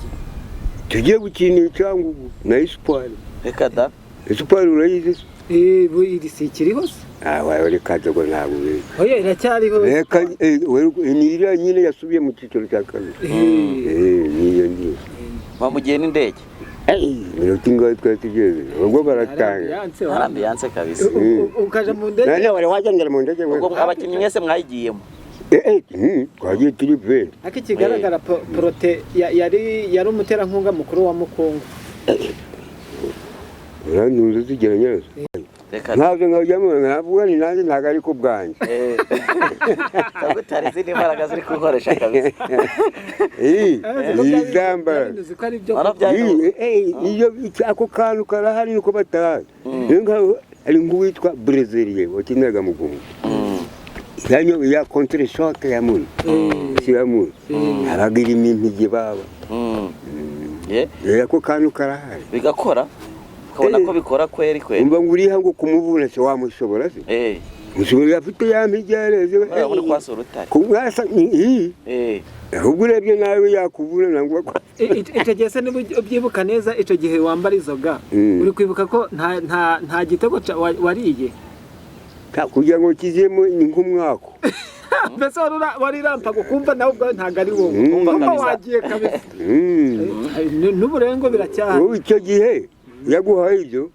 Tugiye gukina icyangugu na Espoir. Reka da. Espoir urayizi se? Ubu iri si ikiriho se? Ah, wawe reka dogo, ntabwo ubizi. Oya, iracyariho. Reka, ni iriya nyine yasubiye mu cyiciro cya kabiri. Niyo ngiyo. Wamugiye n'indege? Iminota ingahe twari tugeze ubwo baratanga. Ambiance. Hari ambiance kabisa. Ukaja mu ndege. None wari wagendera mu ndege we? Ubwo abakinnyi mwese mwayigiyemo? Twagiye turi 20. Ariko ikigaragara Protais yari umuterankunga mukuru wa Mukungu. Urantuza zigera nyirazo. Reka. Ntabwo nkajyamo nkavuga ni nanjye ntabwo ari ku bwanjye. Ntabwo hari izindi mbaraga ziri kugukoresha kabisa. Izambara. Uzi ko ari byo. Urabona byari. Iyo ako kantu karahari nuko batahazi. Niyo nkaho hari nk'uwitwa Breziliye wakinaga mu Gungu, yanyo ya contre choc ya muntu ya muntu abaga irimo impigi baba. Ako kantu karahari. Bigakora, ukabona ko bikora kweri kweri. Umva ngo uriha ngo kumuvuna se wamushobora se? Mushobora afite ya mpigi yareze. Urabona ko wasura utare. Kumwasa ahubwo urebye nawe yakuvuna nangwa. Icyo gihe se niba ubyibuka neza, icyo gihe wambara izo ga, uri kwibuka ko nta gitego wariye? Kugira ngo kizemo ni nk'umwako. Mbese wari urampaga ukumva nawe ubwawe ntabwo ari wowe, Kumva kumva kabisa. wagiye kabisa. N'ubu rero ngo biracyahari. Wowe icyo gihe yaguhaye ibyo,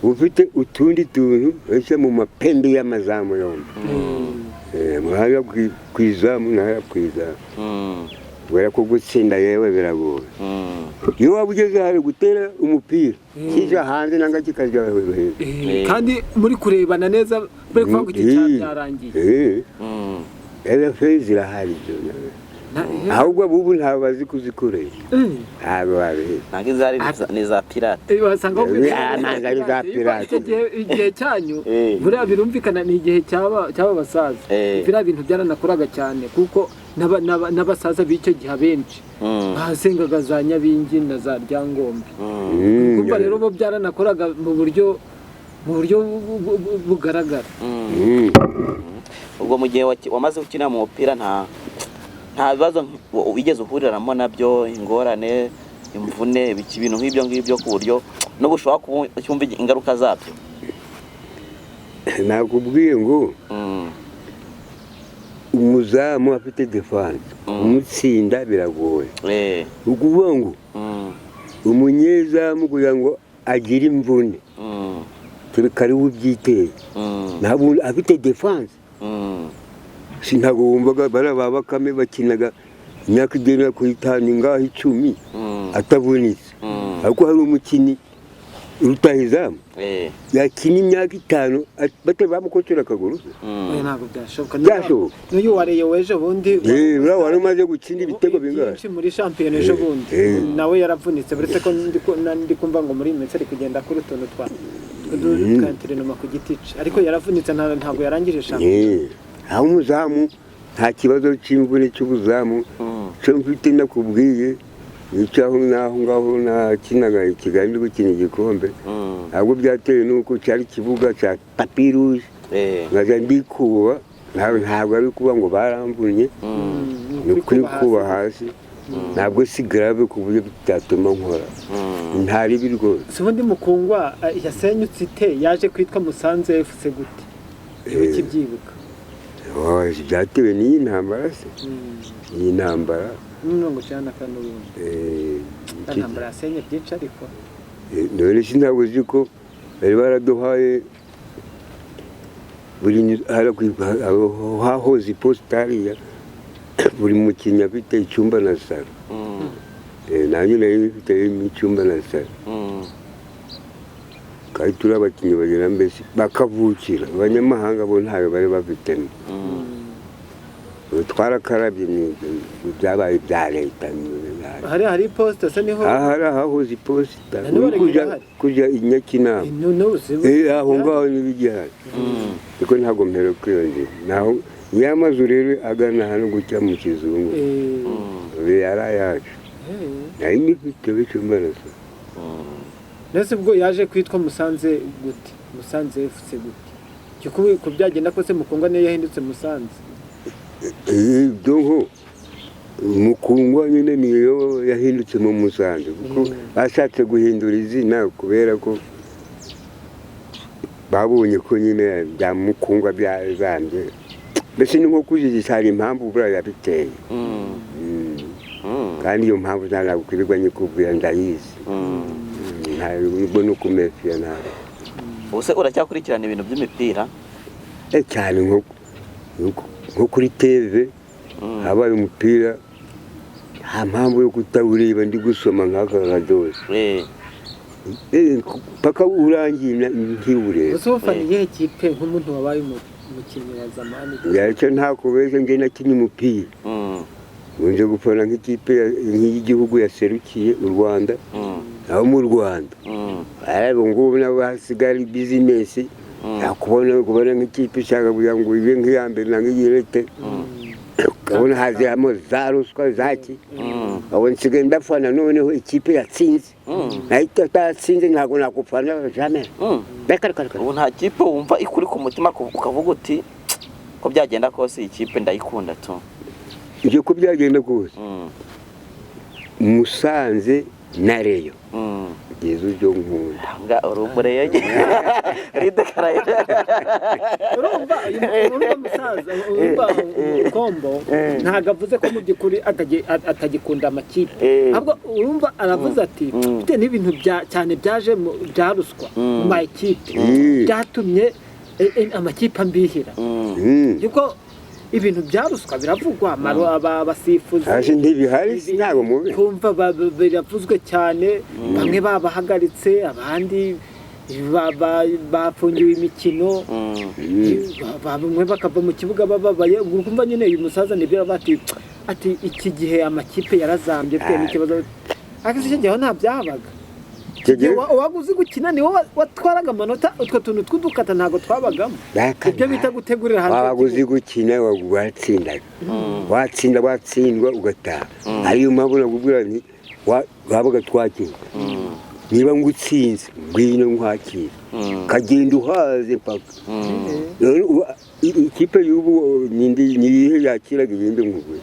ufite utundi tuntu ese mu mapembe y'amazamu yombi, hariya ku izamu na hariya ku izamu, kubera ko gutsinda yewe biragoye. Iyo waba ugeze hari gutera umupira kija hanze nanga kikajya hejuru. Kandi muri kurebana neza, muri kuvuga ngo iki cyaha byarangiye. RFA zirahari ibyo. Ahubwo abubu ntabwo bazi kuzikoresha, ntabwo babizi. Ntabwo izari ni za pirate. Wasanga ahubwo Ntabwo ari za pirate. Icyo gihe, igihe cyanyu, buriya birumvikana ni igihe cy'aba basaza. Biriya bintu byaranakoraga cyane kuko n'abasaza b'icyo gihe abenshi basengaga za Nyabingi na za Ryangombe. Kumva rero bo byaranakoraga mu buryo bugaragara. Ubwo mu gihe wamaze gukina mu mupira nta bibazo wigeze uhuriramo nabyo, ingorane, imvune, ibiki, ibintu nk'ibyo ngibyo, ku buryo n'ubu ushobora kuba cyumva ingaruka zabyo? Nakubwiye ngo umuzamu afite défense, kumutsinda biragoye. Ni ukuvuga ngo umunyezamu kugira ngo agire imvune, kereka ari we ubyiteye. Ntabwo afite défense. Si ntabwo wumvaga bariya ba Bakame bakinaga imyaka igera ku 5 ngaho 10 atavunitse. Ariko hari umukinnyi rutahizamu yakina imyaka 5 batari bamukocora akaguru se. Oya, ntabwo byashoboka. Byashoboka. N'uyu wareye w'ejo bundi. Uriya wari umaze gutsinda ibitego bingahe? Byinshi muri shampiyona ejo bundi nawe yaravunitse, uretse ko ndi kumva ngo muri iyi minsi ari kugenda kuri utuntu twa tw'udukantirenoma ku giti cye, ariko yaravunitse, ntabwo yarangije shampiyona. Aho umuzamu nta kibazo cy'imvune cy'ubuzamu cyo mfite, nakubwiye icyo aho n'aho ngaho nakinaga i Kigali ndi gukina igikombe. Ntabwo byatewe n'uko cyari ikibuga cya tapis rouge, nkajya ndikuba. Ntabwo ari kuba ngo baramvunnye, ni ukwikuba hasi. Ntabwo si grave ku buryo bitatuma nkora, nta ribi rwose. Si ubundi Mukungwa yasenyutse ite? Yaje kwitwa Musanze FC gute? Niba ukibyibuka. Oh, byatewe n'iyi ntambara se, iyi ntambara. 94 ubundi. Ya ntambara yasenye byinshi ariko. None si ntabwo uzi ko bari baraduhaye buri hariya aho hahoze iposita hariya, buri mukinnyi afite icyumba na salo. Nanjye nari mfite icyumba na salo, kandi turi abakinnyi bagera mbese bakavukira, abanyamahanga bo ntayo bari bafitemo. Ubu twarakarabye, byabaye ibya leta. Hari iposita se niho? Aha hari ahahoze iposita. Na n'ubu uri kuja irahari. Kuja i Nyakinama. N'ubu si Aho ngaho ntibigihari, ariko ntabwo mperuka iyo nzira naho ya mazu rero agana hano gutya mu kizungu. Ubu yari ayacu, nari nyifite icyumba na salo. Mbese ubwo yaje kwitwa Musanze gute? Musanze FC gute? Kuko uko byagenda kose Mukungwa niyo yahindutse Musanze. Donc Mukungwa nyine niyo yahindutse mu Musanze, kuko bashatse guhindura izina kubera ko babonye ko nyine bya Mukungwa byazambye, mbese ni nko kujijisha. Hari impamvu buriya yabiteye. Kandi iyo mpamvu ntabwo kwirirwa nyikubwira, ndayizi. Ntabwo ni ukumefiya, ntabwo. Ubu se uracyakurikirana ibintu by'imipira? Cyane, nko kuri TV habaye umupira, nta mpamvu yo kutawureba ndi gusoma nk'aka kadosi. Paka urangiye ntiwureba. Gusa ufana iyihe kipe nk'umuntu wabaye umukinnyi wa zamani? Icyo ntakubeshya, njye nakinnye umupira, nje gufana nk'ikipe nk'iyigihugu yaserukiye u Rwanda, aho mu Rwanda ubu ngubu nabo hasigaye business, nakubona kubona nk'ikipe ishaka kugira ngo ibe nk'iya mbere na nk'iyirete, ukabona haziramo za ruswa zaki. Ubu nsigaye ndafana noneho ikipe yatsinze, nayo itatsinze ntabwo nakufana jamais. Reka reka reka. Ubu nta kipe wumva ikuri ku mutima ukavuga uti ko byagenda kose iyi kipe ndayikunda tu? Ibyo ko byagenda kose, Musanze na Rayon ngizo ibyo nkunda. Nga uri umureyo ridekaraye. Urumva musaza, urumva Kombo ntabwo avuze ko mu by'ukuri atagikunda amakipe, ahubwo urumva aravuze ati bitewe n'ibintu cyane byaje bya ruswa mu ma ekipe, byatumye amakipe ambihira, yuko ibintu bya ruswa biravugwa, abasifuzi. Hasi ntibihari, ntabwo mubi. Kumva biravuzwe cyane, bamwe babahagaritse, abandi bafungiwe imikino, bamwe bakava mu kibuga bababaye. Ubwo kumva nyine uyu musaza nibyo ati iki gihe amakipe yarazambye bitewe n'ikibazo, ariko icyo gihe nta byabaga. Icyo gihe Uwaga uzi gukina niwo watwaraga amanota, utwo tuntu tw'udukata ntabwo twabagamo, ibyo bita gutegurira hanze Wabaga uzi y'ikibuga. gukina, watsindaga, watsinda, watsindwa ugataha. Ariyo mpamvu nakubwira nti wabaga twakina, niba ngutsinze ngwino nkwakira, kagenda uhaze paka. Rero ikipe y'ubu nindi niyihe yakiraga ibindi nkubwe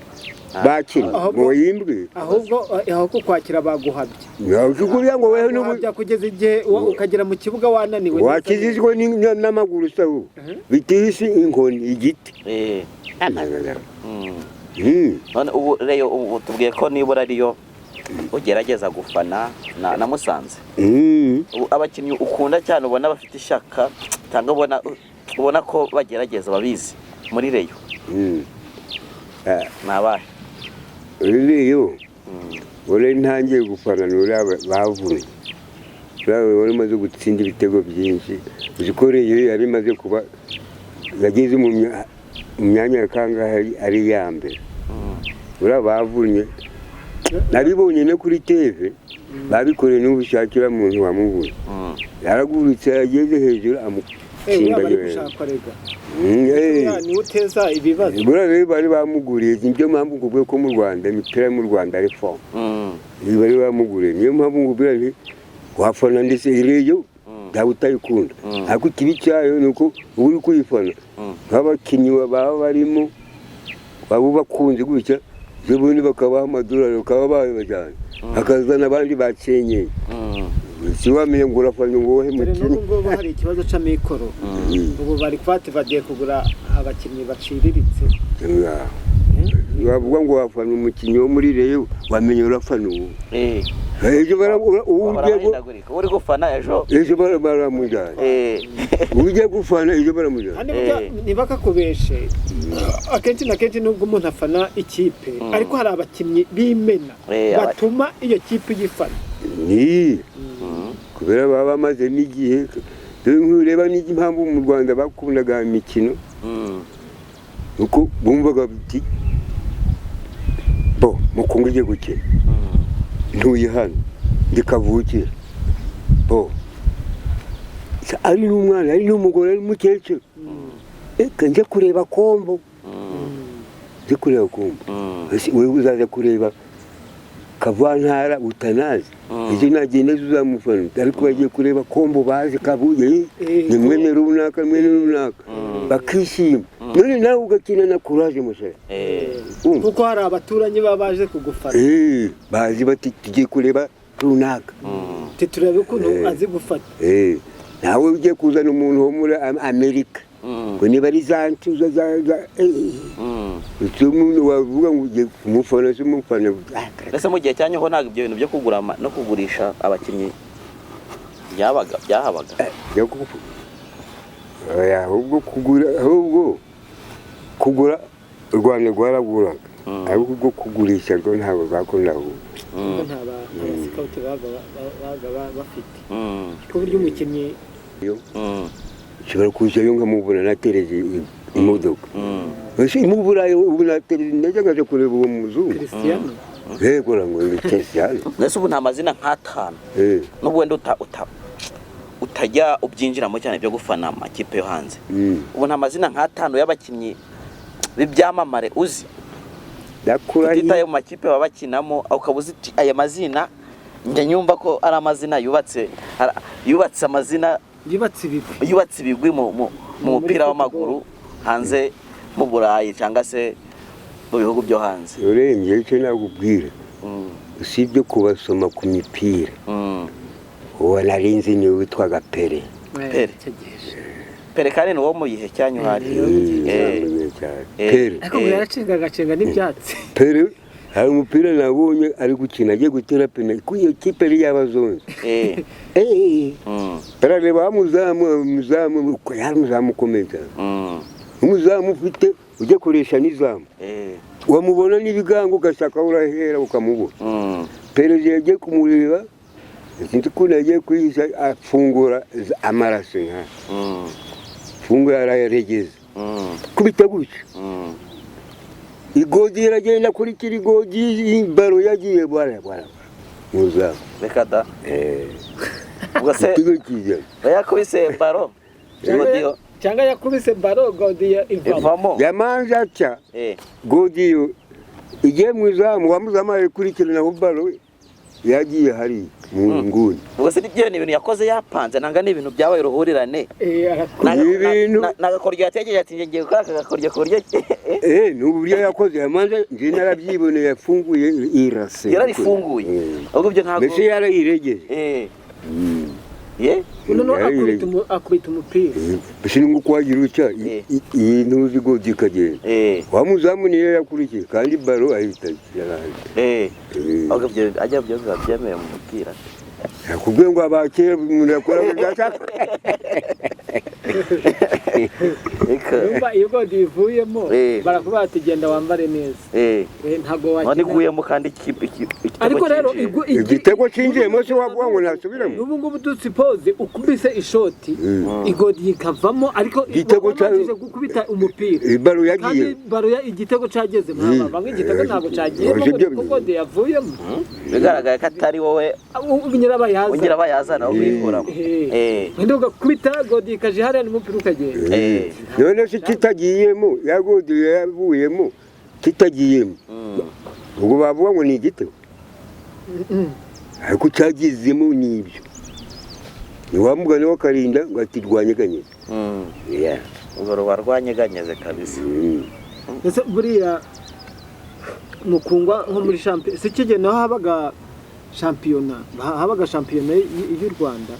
bakina ngo yimbwe? Ahubwo aho kukwakira baguhabye. Kugira ngo wewe n'ubu Baguhabya kugeza igihe ukagera mu kibuga wananiwe. Wakijijwe n'amaguru sawu bitihise inkoni igiti amagara. None ubu Rayon, ubu tubwiye ko nibura ariyo ugerageza gufana na Musanze. Ubu abakinnyi ukunda cyane, ubona bafite ishyaka cyangwa ubona ko bagerageza babizi? Muri Rayon ni abahe? Rayon ure ntangiye gufana nuriya bavunnye, uriya wari umaze gutsinda ibitego byinshi. Uzi ko Rayon yari imaze kuba yageze mu myanya ya kangahe ari iya mbere. Uriya bavunnye nabibonye no kuri TV, babikoreye n'ubushakira muntu wamubonye yaragurutse yageze hejuru Uriya bari amutsimba. Gushakwa rega, uriya niwe uteza ibibazo. Buriya rero bari bamuguriye, niyo mpamvu ngubwiye ko mu Rwanda imipira yo mu Rwanda ari forme. Bari bamuguriye, niyo mpamvu ngubwira nti wafana ndetse Rayon ntabwo utayikunda, ariko ikibi cyayo ni uko uba uri kuyifana nk'abakinnyi baba barimo baba bakunze gutya, ubundi bakabaha amadolari bakaba bayabajyana, hakazana abandi bakenyeye, si wamenya ngo urafana ngo wowe Dore mukinnyi. N'ubu ngubu hari ikibazo c'amikoro. Ubu bari kwati bagiye kugura abakinnyi baciriritse. Wavuga ngo wafana umukinnyi wo muri Rayon, wamenya urafana uwo ejo uwo ugiye Barahindagurika, uri gufana ejo. Ejo baramujyana. Ugiye gufana ejo baramujyana. Kandi burya ntibakakubeshe, akenshi na kenshi nubwo umuntu afana ikipe, ariko hari abakinnyi b'imena batuma iyo kipe uyifana. Ni kubera baba bamaze n'igihe. Dore nkureba n'impamvu mu Rwanda bakundaga imikino, uko bumvaga biti bo mukungu igiye gukina, ntuye hano ndi kavukire, bo ari n'umwana, ari n'umugore, ari n'umukecuru, reka njye kureba Kombo, njye kureba Kombo. Ese wewe uzaza kureba Kavantara utanazi, ejo nagenda ejo uzamufana, ariko bagiye kureba Kombo bazi Kabuye ni mwene runaka, mwene runaka, bakishima. None nawe ugakina na courage musore. Umva. Kuko hari abaturanyi baba baje kugufana. Bazi bati tugiye kureba runaka. Ati turebe ukuntu azi gufata. Nawe ugiye kuzana umuntu wo muri Amerika ngo niba ari za ntuza za icyo umuntu wavuga ngo ugiye kumufana se umufana? Ah, Mbese mu gihe cyanyu ho ntabwo ibyo bintu byo kugura no kugurisha abakinnyi byabaga, byahabaga? Yo oya, ahubwo kugura u Rwanda rwaraguraga, ariko ubwo kugurisha rwo ntabwo rwakundaga. Kuko nta ba scout babaga bafite ku buryo umukinnyi Nshobora kujayo nkamubona natereze imodoka. Ese mu Burayi ubu natereze indege nkaja kureba uwo muzungu? Cristiano. Yego, ngo ni Cristiano. Mbese ubu nta mazina nk'atanu, nubwo wenda utajya ubyinjiramo cyane byo gufana amakipe yo hanze, ubu nta mazina nk'atanu y'abakinnyi b'ibyamamare uzi, Ndakurahiye. tutitaye mu makipe baba bakinamo, ukaba uzi uti aya mazina njya nyumva ko ari amazina yubatse yubatse amazina, Yubatse ibigwi. Yubatse ibigwi mu Muri mupira football. w'amaguru hanze mu Burayi cyangwa se mu bihugu byo hanze? Urembye icyo nakubwira, usibye kubasoma ku mipira, uwo narinzi ni witwaga Pele. Pele. Icyo gihe. Pele kandi ni uwo mu gihe cyanyu hari. Namenye cyane Pele. Ariko ngo yaracenga agacenga n'ibyatsi. Pele hari umupira nabonye ari gukina agiye gutera pena ku iyo kipe yari yabazonze. Arareba wa muzamu, umuzamu yari umuzamu ukomeye cyane, umuzamu ufite ujya kuresha n'izamu, wamubona n'ibigango ugashaka aho urahera ukamubona. Perezida yagiye kumureba, sinzi ukuntu yagiye kwihisha, afungura amaraso nka fungura arayaregeza, kubita gutya, igodi iragenda kuri kirigodi, baro yagiye bwara bwara muzamu. Reka da! Ubwo se Igitego kijya. Yakubise baro godiyo? Cyangwa yakubise baro godiyo ivamo. Ivamo. Yamanze atya, godiyo igiye mu izamu, wa muzamu arayikurikirana, aho baro yagiye hariya mu nguni. Ubwo se ibyo ni ibintu yakoze yapanze nanga ni ibintu byabaye uruhurirane? Arakubise. Ni ibintu- Ni agakoryo yatekereje ati ngiye gukora aka gakoryo ku buryo Ni uburyo yakoze, yamanze, njye narabyiboneye, yafunguye irase. Yararifunguye. Ahubwo ibyo ntabwo Mbese yarayiregeje. Ye. Noneho akubita Yarayiregeje. Akubita umupira. Mbese ni nko wagira utya iyi ntuzi godi ikagenda, wa muzamu niyo yakurikiye kandi baro ahita yarangiye. Ahubwo ibyo ajya byo biba byemewe mu mupira? Yakubwiye ngo abakera umuntu yakora ibyo ashaka. Urumva iyo godiyo ivuyemo barakuvuga bati genda wambare neza. Ntabwo none wakina. Iguyemo kandi igitego Ariko rero cyinjiye. Igitego cyinjiyemo se wavuga ngo ntasubiremo? N'ubu ngubu dusipoze ukubise ishoti, igodiyo ikavamo, ariko Igitego wabashije gukubita umupira Ibaro kandi yagiye. Baro ya igitego cyageze, mwaba igitego ntabwo cyagiyemo Ibyo ngo kuko godiyo yavuyemo. Bigaragaye ko atari wowe Nyirabayazana. Nyirabayazana wo kuyikuramo. Wenda ugakubita godiyo ikaja hariya n'umupira ukagenda. None se kitagiyemo, yagodiye yavuyemo kitagiyemo, ubwo bavuga ngo ni igitego? Ariko cyagezemo n'ibyo ni wa mugani w'akarinda ngo ati rwanyeganyeze. Yeah. Ubwo ruba rwanyeganyeze kabisa. Ese buriya mukungwa nko muri shampiyona, si kigihe naho habaga shampiyona, habaga shampiyona y'u Rwanda?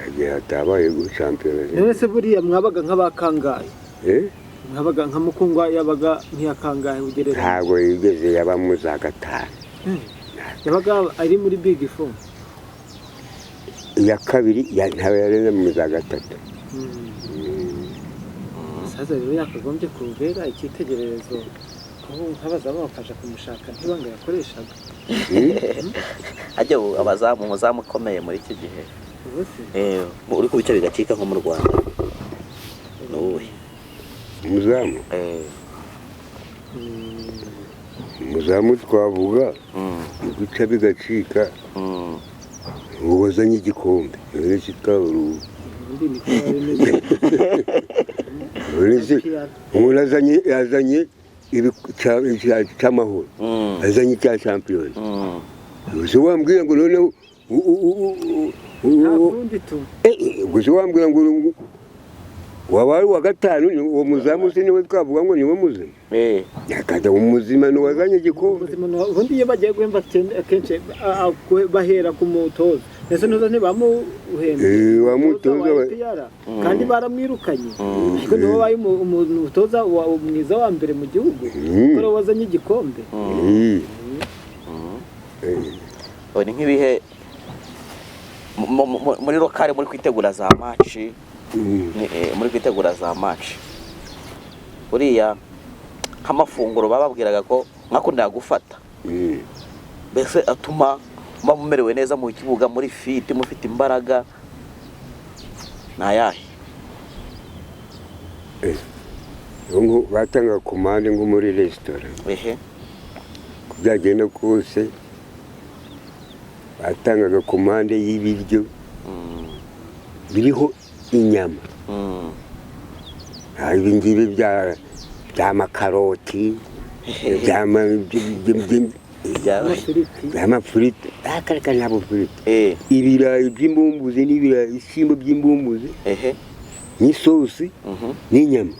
Igihe hatabaye shampiyona. None se buriya mwabaga nk'abakangahe? Eh? Mwabaga nka mukungwa yabaga nk'iyakangahe ugereranya? Ntabwo yigeze yaba mu za gatanu. Yabaga ari muri big four? Iya kabiri ntabwo yarenze mu za gatatu. Umusaza rero yakagombye kubera icyitegererezo, kuko nk'abazamu bakaja kumushaka ntibanga yakoreshaga. Ajya ubu abazamu, umuzamu ukomeye muri iki gihe Ubu se? Uri kubica bigacika nko mu Rwanda ni uwuhe? Umuzamu? Umuzamu twavuga guca bigacika, wazanye igikombe none se twabura ubu? Ubundi niko biba bimeze. None se PR. Umuntu azanye cy'amahoro, azanye icya shampiyona, gusa wambwira ngo noneho Nta kundi tu. Gusa wambwira ngo wabaye uwa gatanu, uwo muzamu se niwe twavuga ngo niwe muzima? Yakajya umuzima ni uwazanye igikombe. Ubuzima ubundi iyo bagiye guhemba akenshi bahera ku mutoza, ndetse ntuza ntibamuhembe. Wa mutoza wa APR, kandi baramwirukanye, ariko niwe wabaye umutoza mwiza wa mbere mu gihugu, kuko ariwe wazanye igikombe. Ubu ni nk'ibihe muri local muri kwitegura za match? Muri kwitegura za match buriya nk'amafunguro bababwiraga ko mwakundaga gufata, mbese atuma muba mumerewe neza mu kibuga, muri fit, mufite imbaraga, ni ayahe? Ubu batanga commande nko muri resitora, uko byagenda kose batangaga commande y'ibiryo biriho inyama. Ibi ngibi by'amakaroti, Amafiriti. By'amafiriti, akareka ntabwo firiti. Ibirayi by'imbumbuzi n'ibirayi, ibishyimbo by'imbumbuzi n'isosi n'inyama.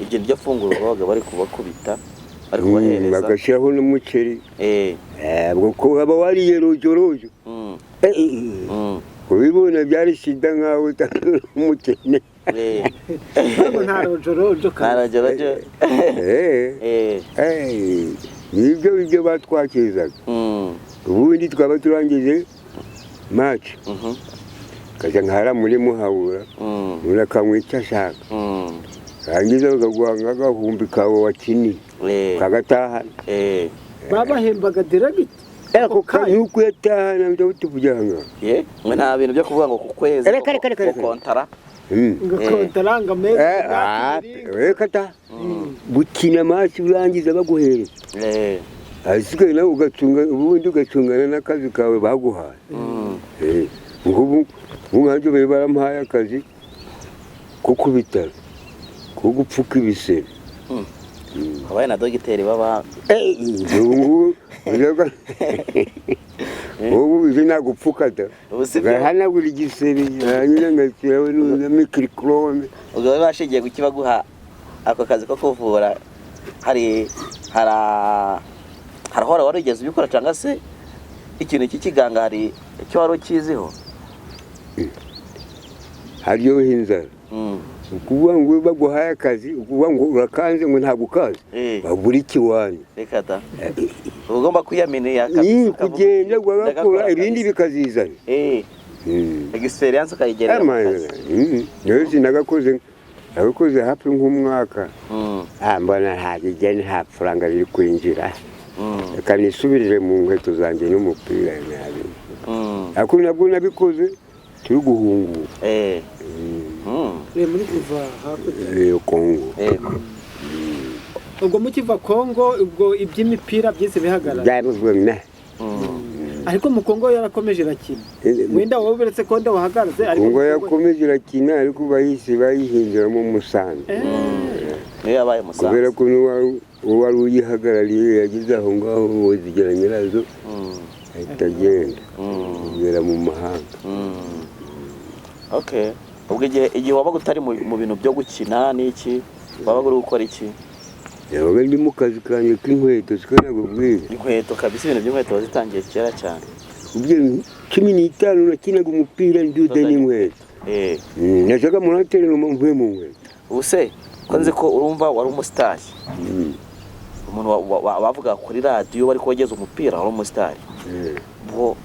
Ibyo niryo funguro babaga bari kubakubita, bari kubahereza? Bagashyiraho n'umuceri. Ubwo ko waba wariye rojorojo. Kubibona byari shida nkaho utari umukene. Ntabwo nta rojorojo Nta kabisa. Rojorojo. Nibyo ibyo batwakirizaga. Ubundi twaba turangije match, kajya nkara muri Muhabura, umuntu akanywa icyo ashaka, rangiza bakaguha nk'agahumbi kawe wakiniye, kagatahana. Babahembaga direct? Ako kanya uko yatahana byo tuvugira ngaho. Ye, mwe nta bintu byo kuvuga ngo ku kwezi Reka, reka, reka, ngo reka. kontara. Ngo kontaranga mezi? Reka ta, gukina match urangiza baguhereza, ahasigaye nawe ugacunga, ubundi ugacungana n'akazi kawe baguhaye. Nk'ubu nkanjye bari barampaye akazi ko ku bitaro ko gupfuka ibisebe. Wabaye na dogiteri baba? Ubu ngubu ubu ibi nagupfuka da. Ubu si byo. Ngahanagura igisebe, hanyuma ngashyiraho na mercurochrome. Ubwo bari bashingiye ku kibaguha ako kazi ko kuvura, hari harahora wari wigeze ubikora cyangwa se ikintu cy'ikiganga hari icyo wari ukiziho? Haryoha inzara. Ukuvuga ngo baguhaye akazi, ukuvuga ngo urakanze ngo ntabwo ukazi, babura ikiwanyu. Reka da, uba ugomba kwiyaminiya Ni kabisa, ukavuga kugenda uti, ugakora "Ndagakora ibindi kabisa." bikazizana. Experience ukayigerera mu kazi. Nayo sinagakoze, nagakoze hafi nk'umwaka. Mbona nta kijyanye, nta faranga riri kwinjira. Reka nisubirire mu nkweto zanjye n'umupira nabi. Ariko nabwo nabikoze turi guhunguka. Muri kuva hakurya. Kongo. Ubwo mukiva Kongo, ubwo iby'imipira byise bihagarara? Byaruzwe ne. Ariko mu Kongo yarakomeje irakina. Wenda wowe uretse ko wenda wahagaze, ariko Kongo yakomeje irakina, ariko bahise bayihinduramo Musanze. Niyo yabaye Musanze. Kubera ko n'uwari uyihagarariye yageze aho ngaho wozigera nyirazo, ahita agenda kugera mu mahanga. Okay, ubwo igihe wabaga utari mu bintu byo gukina n'iki, wabaga uri gukora iki? Yabaga ndi mu kazi kanjye k'inkweto, siko nakubwiye. Inkweto kabisa, ibintu by'inkweto wazitangiye kera cyane. Ubwo 15 nakinaga umupira ndude n'inkweto. Najyaga muri hoteli mvuye mu nkweto. Ubu se ko nzi ko urumva wari umusitari, umuntu bavuga kuri radiyo bari kogeza umupira, wari umusitari, ubwo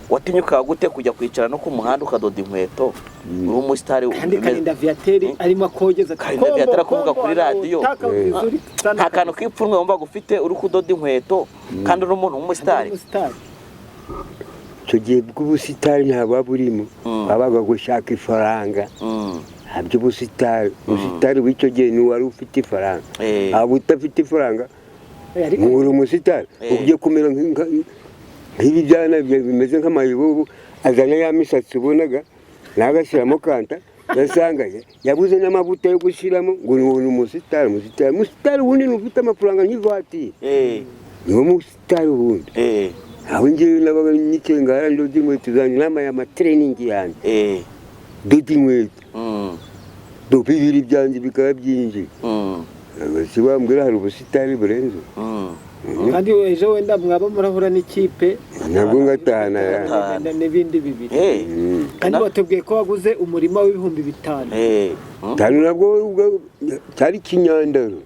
watinyukaga gute kujya kwicara no ku muhanda ukadoda inkweto uri umusitari? Kandi Karinda Viateur arimo akogeza. Karinda Viateur akuvuga kuri radiyo. Nta kantu k'ipfunwe wumvaga ufite uri kudoda inkweto kandi uri umuntu w'umusitari? Icyo gihe bw'ubusitari nta burimo, babaga gushaka ifaranga. Nta by'ubusitari, ubusitari bw'icyo gihe ni uwari ufite ifaranga. Waba udafite ifaranga uri umusitari ugiye kumera nk'ibi byana bimeze nk'amayibobo, azana ya misatsi ubonaga nagashyiramo kanta, ugasanga yabuze n'amavuta yo gushyiramo ngo ni umusitari. Umusitari, umusitari ubundi ni ufite amafaranga nk'ivatiri, niwo musitari ubundi. Aho ngewe nabaga nicaye ngaha ndoda inkweto zanjye, nambaye amatreningi yanjye, ndoda inkweto, bibiri byanjye bikaba byinjiye. Si bambwira hari ubusitani burenze. Kandi ejo wenda mwaba murahura n'ikipe nabwo ngatahana n'ibindi bibiri. Kandi watubwiye ko waguze umurima w'5,000. Tanu nabwo cyari kinyandaro.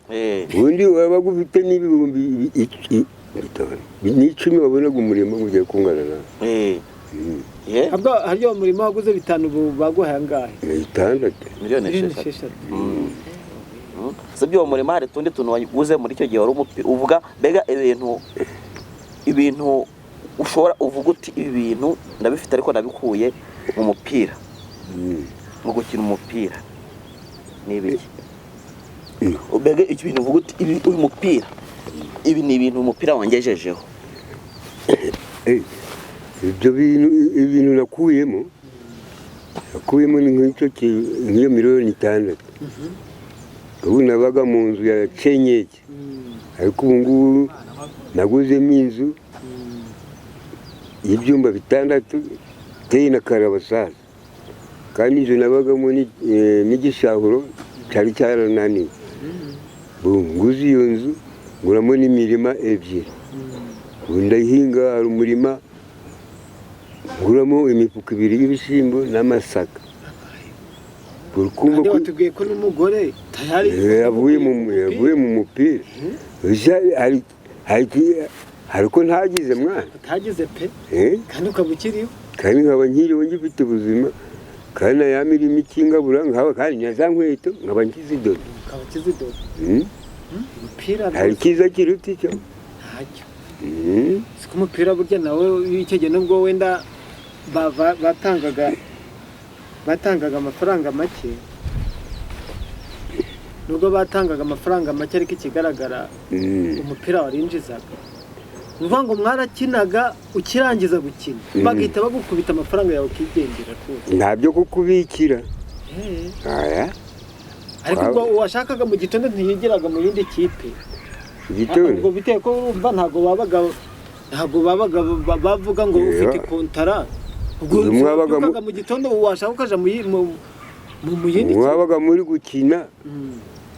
Ubundi wabaga ufite n'10,000 wabonaga umurima ugiye kungana nawe. Ahubwo hariya umurima waguze 5 baguhaye angahe? 6. Miliyoni 6. Sibyo, uwo murima hari utundi tuntu waguze muri icyo gihe wari uvuga, mbega ibintu ushobora uvuga uti ibi bintu ndabifite ariko nabikuye mu mupira, mu gukina umupira ni ibiki? Mbega ibintu uvuga uti uyu mupira, ibi ni ibintu umupira wangejejeho. Ibyo bintu, ibintu nakuyemo ni nk'iyo miliyoni 6. Ubu nabaga mu nzu ya Kenyege, ariko ubu ngubu naguzemo inzu y'ibyumba 6 iteye na karabasaza, kandi inzu nabagamo n'igishahuro cyari cyarananiye. Nguze iyo nzu nguramo n'imirima 2, ubu ndayihinga. Hari umurima nguramo imifuka 2 y'ibishyimbo n'amasaka. Watubwiye ko n'umugore yavuye mu mupira, ariko ntagize mwana. Utagize pe, kandi ukaba ukiriho. Kandi nkaba nkiriho ngifite ubuzima, kandi na ya mirimo ikingabura nkaba, kandi na za nkweto nkaba nkizidoda. Ukaba ukizidoda. Hari icyiza kiruta icyo? Ntacyo. Siko umupira burya nawe icyo gihe nubwo wenda batangaga amafaranga make, nubwo batangaga amafaranga make, ariko ikigaragara umupira warinjizaga. Uvuga ngo mwarakinaga ukirangiza gukina bagahita bagukubita amafaranga yawe ukigendera rwose. Ntabyo kukubikira. Ariko ubwo uwashakaga mu gitondo ntiyigiraga mu yindi kipe. Ubwo biteye ko urumva ntabwo babaga bavuga ngo ufite kontara. Ubwo mu gitondo washaka ukaja mu yindi kipe. Mwabaga muri gukina.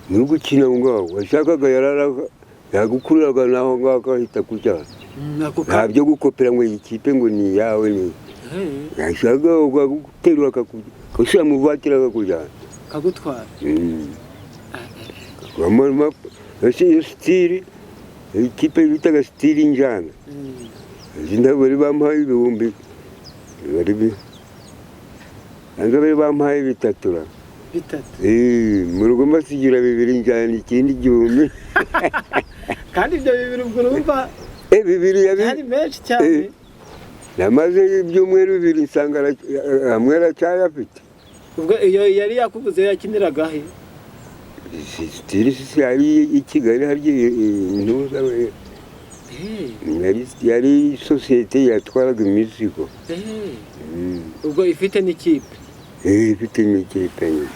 Muri gukina ngaho washakaga yararaga yagukururaga naho ngaho akahita kujya. Ntabyo gukopera ngo iyi kipe ngo ni yawe ni. Yashaka ugaterura akakujya mu vatira akakujyana. Kagutwara. Iyo sitiri, ikipe bitaga sitiri njyana. Izi ntabwo bari bamuhaye ibihumbi bari Hanze bari bampaye bitatu ra. Bitatu? Mu rugo mbasigira bibiri, njyana ikindi 1000. Kandi ibyo bibiri ubwo urumva Bibiri byari menshi cyane. Namaze ibyumweru 2, nsanga hamwe aracyayafite. Ubwo iyo yari yakuguze yakiniraga he? Style sisi yari i Kigali harya intuza we. Yari sosiyete yatwaraga imizigo. Ubwo ifite n'ikipe? Ifite n'ikipe nyine.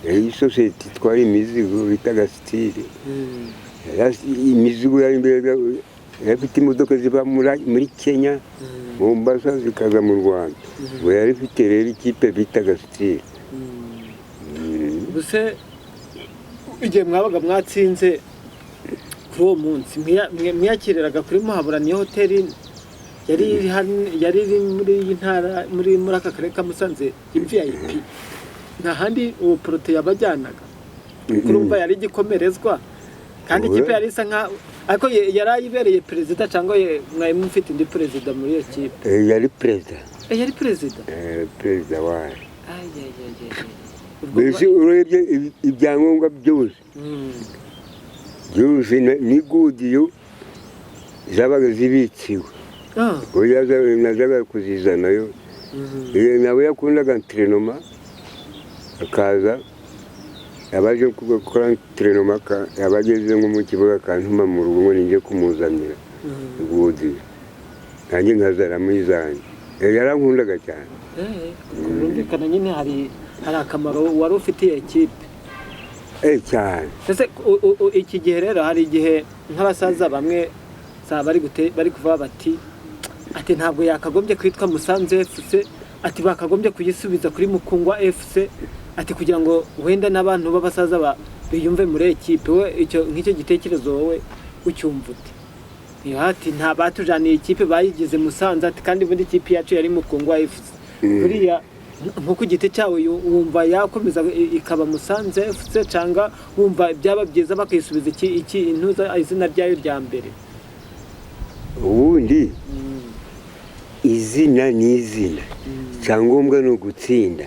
Yari sosiyete itwara imizigo bitaga Style. Imizigo yari imbere, yari ifite imodoka ziva muri Kenya, Mombasa, zikaza mu Rwanda. Ubwo yari ifite rero ikipe bitaga Style. Ubuse igihe mwabaga mwatsinze kuri uwo munsi, mwiyakiriraga kuri Muhabura? Niyo hoteli yari iri yari iri muri iyi ntara, muri aka karere ka Musanze, VIP? Nta handi uwo Porote yabajyanaga? Kurumva yari igikomerezwa kandi ikipe yari isa nka, ariko yari ayibereye perezida cyangwa mwari mufite undi perezida muri iyo kipe? Yari perezida. Yari perezida? Perezida wayo. Ay, ay, ay, ay, ay. Ubwo Mbese urebye ibyangombwa byose byose ni godiyo zabaga zibitsiwe. Ubwo nazaga kuzizanayo. Nawe yakundaga entraînement, akaza abaje gukora entraînement, yaba ageze nko mu kibuga akantuma mu rugo ngo ninjye kumuzanira godiyo, nanjye nkazanamo izanjye. Yarankundaga cyane. Birumvikana nyine, hari akamaro wari ufitiye ekipe. Cyane. Ese iki gihe rero hari igihe nk'abasaza bamwe za bari kuvuga bati, ati ntabwo yakagombye kwitwa Musanze FC, ati bakagombye kuyisubiza kuri Mukungwa FC, ati kugira ngo wenda n'abantu b'abasaza biyumve muri ekipe. We icyo nk'icyo gitekerezo wowe ucyumva ute? Iyo ati nta batujaniye ikipe bayigize Musanze, ati kandi ubundi ikipe yacu yari Mukungwa FC. Buriya nko ku giti cyawe wumva yakomeza ikaba Musanze FC, cyangwa wumva byaba byiza bakayisubiza iki intuza izina ryayo rya mbere? Ubundi izina ni izina, icyangombwa ni ugutsinda.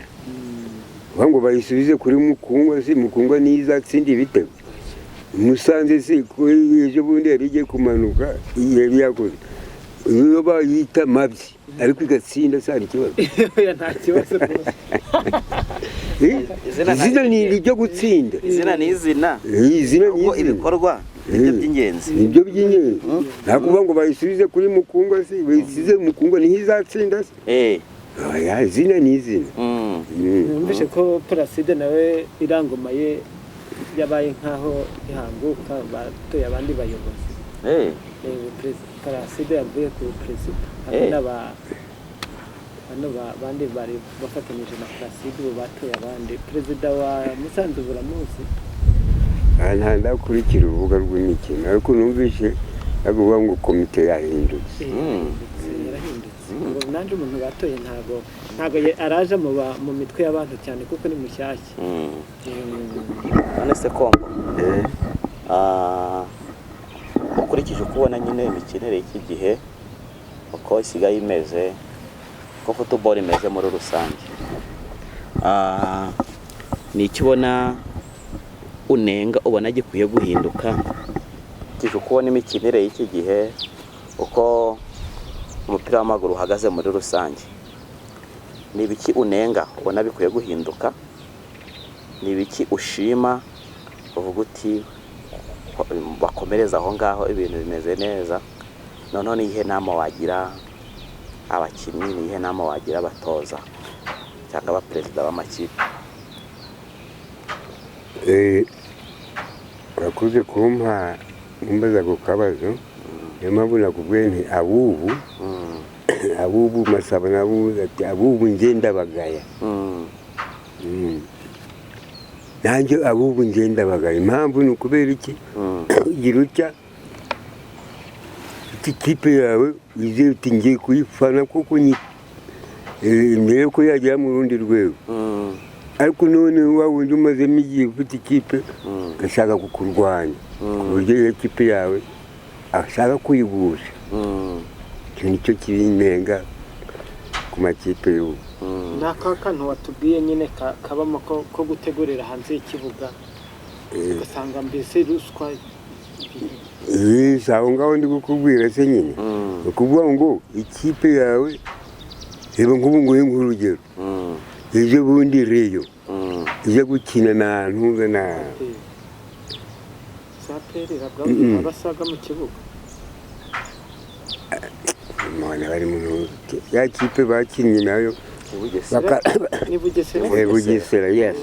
Uvuga ngo bayisubize kuri Mukungwa, si Mukungwa niyo izatsinda ibitego? Musanze si ko ejo bundi yari igiye kumanuka, yari yakoze, iyo bayita Mabyi ariko igatsinda, si hari ikibazo? Oya, nta kibazo rwose. Izina Izina ni iryo gutsinda. Izina ni izina. Izina ni Ahubwo izina. ibikorwa nibyo by'ingenzi. Nibyo by'ingenzi. Nta kuvuga ngo bayisubize kuri Mukungwa, si bayisize Mukungwa niho izatsinda se? Oya, izina ni izina. Numvise ko Placide nawe irangoma ye yabaye nkaho ihanguka, batoye abandi bayobozi. Placide yavuye ku perezida hamwe n'aba bano bandi bari bafatanyije na Placide, ubu batoye abandi. Perezida wa Musanze buramuzi? Aha nta ndakurikira urubuga rw'imikino, ariko numvise bavuga ngo komite yahindutse. Yarahindutse. Ngo nanjye umuntu batoye ntabwo araje mu mitwe y'abantu cyane kuko ni mushyashya. None se Kombo, ukurikije uko ubona nyine imikinire y'iki gihe uko isigaye imeze, uko football imeze muri rusange, ni iki ubona unenga, ubona gikwiye guhinduka, ukurikije uko ubona imikinire y'iki gihe, uko umupira w'amaguru uhagaze muri rusange? Ni ibiki unenga ubona bikwiye guhinduka? Ni ibiki ushima uvuga uti bakomereza aho ngaho, ibintu bimeze neza? Noneho ni iyihe nama wagira abakinnyi, ni iyihe nama wagira abatoza cyangwa abaperezida b'amakipe? Urakoze kumpa kumbaza ako kabazo. Niyo mpamvu nakubwiye nti abubu abubu masaba nabuze ati abubu nje ndabagaya. Nanjye abubu nje ndabagaya. Impamvu ni ukubera iki? Ugira utya, ufite ikipe yawe wizeye uti ngiye kuyifana kuko mbere ko yagera mu rundi rwego, ariko none wa wundi umazemo igihe ufite ikipe agashaka kukurwanya ku buryo iyo kipe yawe ashaka kuyigusha. Icyo nicyo kibinenga ku makipe y'ubu. Ni aka kantu watubwiye nyine kabamo ko gutegurira hanze y'ikibuga, ugasanga mbese ruswa. Si aho ngaho ndi kukubwira se nyine? Ni ukuvuga ngo ikipe yawe, reba nk'ubu nguhe nk'urugero, ejo bundi Rayon ijya gukina na ntuza na Za APR abasaga mu kibuga. Mwana bari mu ya kipe bakinnye nayo. Bugesera. Ni Bugesera. Bugesera, yes.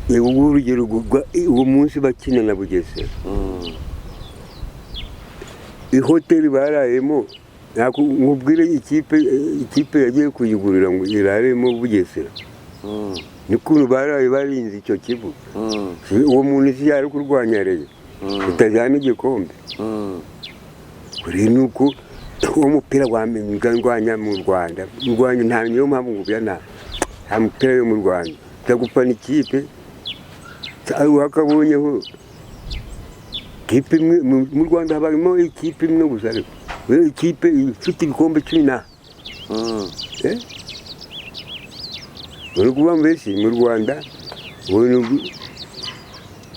Ubu urugero uwo munsi bakina na Bugesera, ihoteli barayemo, nkubwire ikipe yagiye kuyigurira ngo iraremo Bugesera, n'ukuntu baraye barinze icyo kibuga. Uwo muntu si yari kurwanya Rayon utajyana igikombe? Kuri nuko uwo mupira ndwanya mu Rwanda, ndwanya nta, niyo mpamvu ngubya nta mupira yo mu Rwanda njya gufana ikipe wakabonyeho ikipe imwe. Mu Rwanda habamo ikipe imwe gusa, ariko ikipe ifite ibikombe 10 na uri kuba mbese mu Rwanda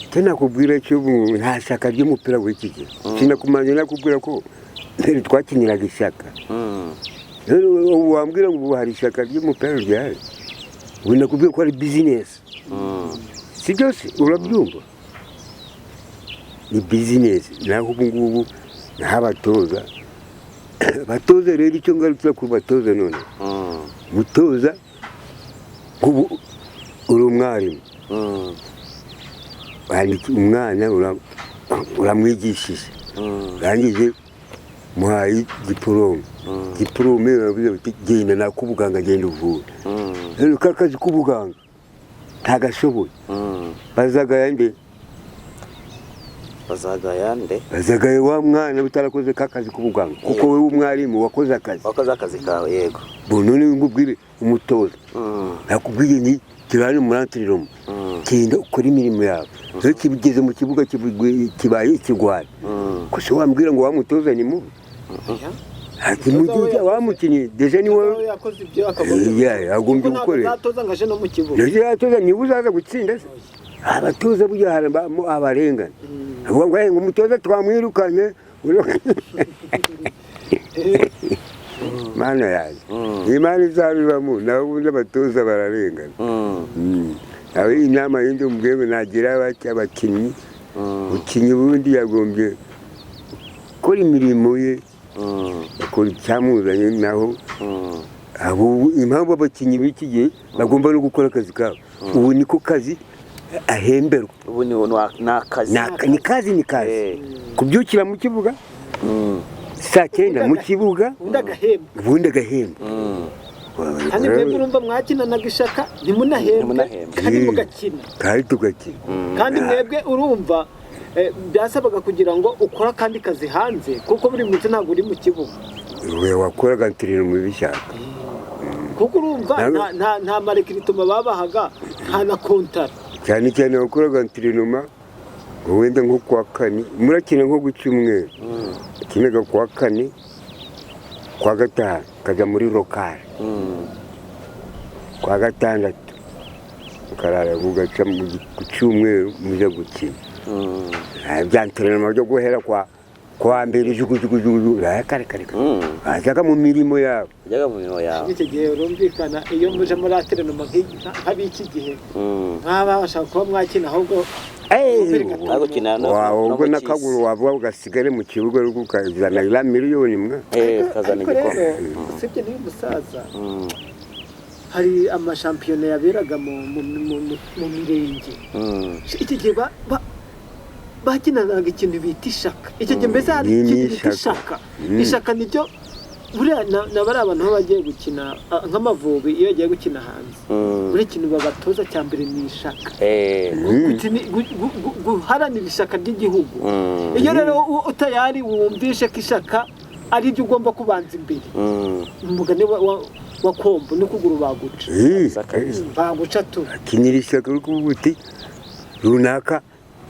icyo nakubwira cyo, nta shyaka ry'umupira w'iki gihe. Sinakumanza nakubwira ko mbere twakiniraga ishyaka. Ubu wambwira ngo ubu hari ishyaka ry'umupira ryahari? Ubu nakubwiye ko ari business, si byose urabyumva, ni business. Naho ubu ngubu naho abatoza rero, icyo ngarukira ku batoza none, gutoza nk'ubu uri umwarimu, wandika umwana, uramwigishije, urangije muhaye diporome. Diporome baravuze bati: "Genda nak'ubuganga, genda uvure." Rero ka kazi k'ubuganga ntagashoboye, bazagaya nde? Bazagaya nde? Bazagaya wa mwana utarakoze ka kazi k'ubuganga, kuko wowe umwarimu wakoze akazi. Wakoze akazi kawe, yego. Bo none ngubwire umutoza, nakubwiye ni turane muri entraînement, genda ukore imirimo yawe. Rero kibigeze mu kibuga kibaye ikigwari. Gusa wambwira ngo wamutoza ni mubi? Ati mugihe wamukinnyi déjà ni wowe. Yakoze ibyo akagombye Yeah, agombye kuko ntabwo gukorera. azatoza ngo aje no mu kibuga. Déjà yatoza niba uzaza gutsinda se? Abatoza burya harimo abarengana, avuga ngo: "Eh, ngo umutoza twamwirukanye." Mana yanjye, Imana izabibamo. Nawe ubundi abatoza bararengana. Nawe inama yindi umubwiye ngo nagira bake abakinnyi, umukinnyi ubundi yagombye gukora imirimo ye, akora icyamuzanye. Naho abo impamvu abakinnyi b'iki gihe bagomba no gukora akazi kabo, ubu niko kazi ahemberwa. Ubu ni akazi. Ni kazi, ni kazi. Kubyukira mu kibuga saa 9 mu kibuga, ubundi agahembwa. Ubundi agahemba. Kandi mwebwe urumva mwakinanaga ishaka, ntimunahembwe. Ntimunahembwe. Kandi mugakina. Kandi tugakina. Kandi mwebwe urumva byasabaga kugira ngo ukore akandi kazi hanze, kuko buri munsi ntabwo uri mu kibuga. We wakoraga entraînement bishaka. Kuko urumva nta ma recrutement babahaga, nta na contrat. Cyane cyane wakoraga entraînement ngo wenda nko kuwa kane murakina, nko ku cyumweru kinaga, kuwa kane, kuwa gatanu ukajya muri local, kuwa gatandatu ukarara bugaca ku cyumweru muja gukina. Bya entraînement byo guhera kwa mbere jugujugujugu, kare kare kare, bajyaga mu mirimo yabo. Ujyaga mu mirimo yawe. Icyo gihe urumvikana iyo muje muri entraînement nk'ab'iki gihe, mwaba bashaka kuba mwakina ahubwo. Ariko gukina wawe no ubwo mu n'akaguru wavuga ugasigare mu kibuga ariko ukazana iriya miliyoni mwa. Ukazana Ariko igikombe. rero usibye n'uyu musaza, hari amashampiyona yaberaga mu mirenge. Iki gihe bakinanaga ikintu bita ishaka. Icyo gihe mbese hari Ni ikintu bita ishaka. Ishaka, ishaka niryo buriya na bariya bantu baba bagiye gukina, nk'Amavubi iyo bagiye gukina hanze, buriya ikintu babatoza cya mbere ni ishaka. Guharanira ishaka ry'igihugu. Iyo rero utayari wumvishe ko ishaka ari ryo ugomba kubanza imbere, umugani wa Kombo n'ukuguru baguca. Baguca tu. Akinira ishyaka, uri kuvuga uti runaka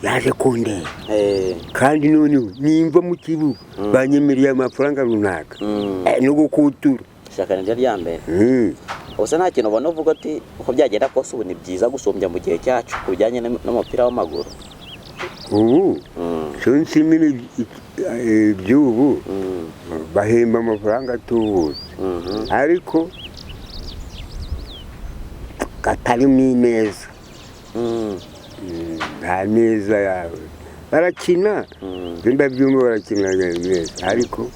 yaje kundeba, kandi noneho nimva mu kibuga banyemereye amafaranga runaka, no gukutura. Ishyaka niryo rya mbere. Ubuse nta kintu ubona uvuga ati uko byagenda kose ubu ni byiza gusumbya mu gihe cyacu ku bijyanye n'umupira w'amaguru? Ubu cyo nshimira iby'ubu, bahemba amafaranga atubutse, ariko katarimo ineza. Nta neza yawe, barakina, ndabyumva, barakina neza, ariko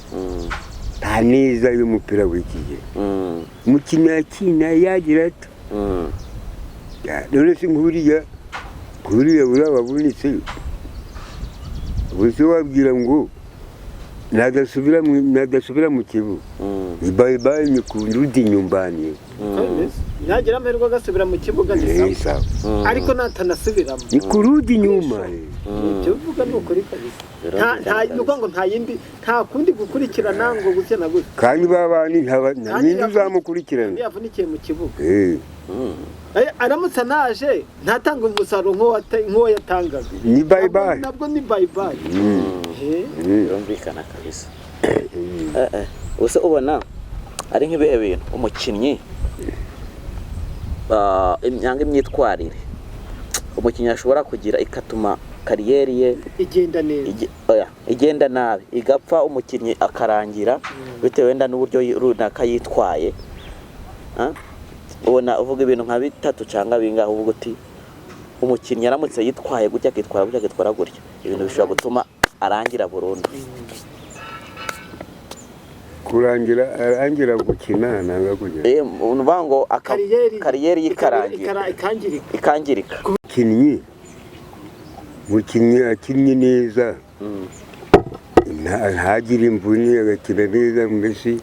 nta neza y'umupira w'iki gihe. Umukinnyi yakina yagira ati none se nkuriya buriya wavunitse, ubuse wabwira ngo nadasubira mu kibuga, ni bye bye, ni kurudi nyumbani. Nagira amahirwe agasubira mu kibuga ni sawa, sawa, ariko natanasubiramo ni kurudi nyuma. Ibyo uvuga ni ukuri kabisa. Nta ni ngo nta yindi, nta kundi gukurikirana ngo gutya na gutya. Kandi babandi ninde uzamukurikirana? Yavunikiye mu kibuga, aramutse anaje ntatanga umusaruro nk'uwo yatangaga, ni bye bye. Nabwo ni bye bye. Birumvikana kabisa. Ubuse ubona ari nk'ibihe bintu umukinnyi, cyangwa imyitwarire umukinnyi ashobora kugira ikatuma carrière ye igenda neza? Igenda nabi, igapfa, umukinnyi akarangira bitewe wenda n'uburyo runaka yitwaye? Ubona uvuga ibintu nka bitatu cyangwa bingahe uvuga uti umukinnyi aramutse yitwaye gutya, akitwara gutya, akitwara gutya, ibintu bishobora gutuma arangira burundu? Kurangira, arangira gukina nanga kujya Ni ukuvuga ngo carrière ye ikarangira. Ikangirika. Ikangirika. Umukinnyi akinnye neza, ntagire imvune, agakina neza, mbese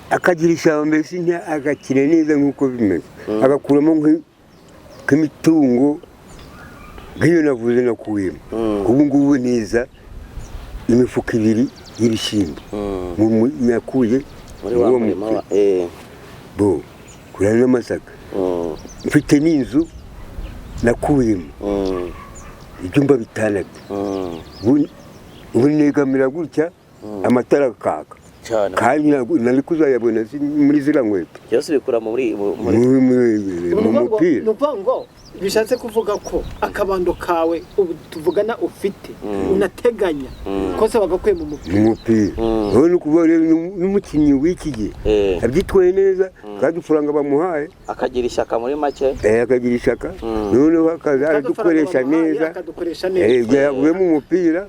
akagira ishyamba, mbese agakina neza nk'uko bimeze, agakuramo nk'imitungo nk'iyo navuze nakuyemo ubu ngubu neza, imifuka ibiri y'ibishyimbo nakuye muri wa uwo murima mupira. Bo kurana n'amasaka, mfite n'inzu nakuyemo ibyumba 6. Ubu negamira gutya amatara akaka. Cyane. Kandi nari kuzayabona muri ziriya nkweto. Byose ubikura muri muri Mu mupira. Ni ukuvuga ngo bishatse kuvuga ko akabando kawe ubu tuvugana ufite, unateganya kose wagakuye mu mupira. Mu mupira. Urabona, ni ukuvuga rero n'umukinnyi w'iki gihe abyitwaye neza kandi ufaranga bamuhaye, akagira ishyaka muri make. Akagira ishyaka, noneho akaza aradukoresha neza. Akadukoresha neza. Igihe yavuye mu mupira,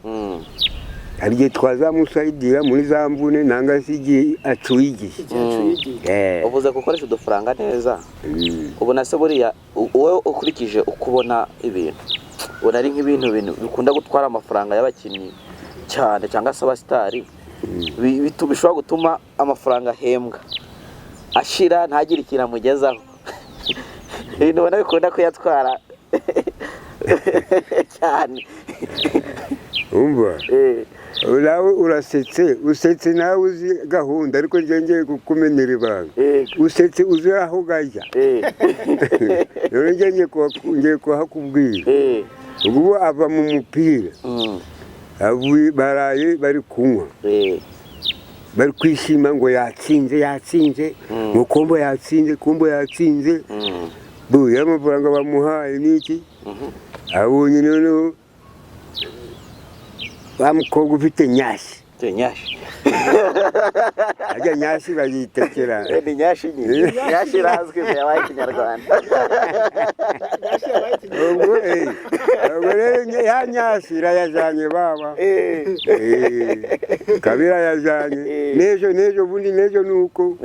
hari igihe twazamusayidira muri za mvune nanga se igihe acuye igihe. Igihe acuye igihe. Ubuze gukoresha udufaranga neza. Ubona se buriya wowe ukurikije uko ubona ibintu, ubona ari nk'ibintu bintu bikunda gutwara amafaranga y'abakinnyi cyane cyangwa se abasitari, bishobora gutuma amafaranga ahembwa ashira ntagire ikintu amugezaho, ibintu ubona bikunda kuyatwara cyane? Umva, nawe urasetse, usetse nawe uzi gahunda, ariko njye ngiye kukumenera ibanga. Usetse uzi aho gajya. Rero njye ngiye kuhakubwira. Ubu ava mu mupira, avuye baraye bari kunywa, bari kwishima ngo yatsinze, yatsinze, ngo Kombo yatsinze, Kombo yatsinze. Bu y'amafaranga bamuhaye n'iki, abonye noneho wa mukobwa ufite nyashi. Nyashi. Ajya nyashi bayitekera. Ni nyashi nyine, nyashi irazwi mu yabaye ikinyarwanda. Nyashi yabaye ikinyarwanda. Ubwo rero ya nyashi irayajanye baba. Kabira yajanye n'ejo bundi, n'ejo nuko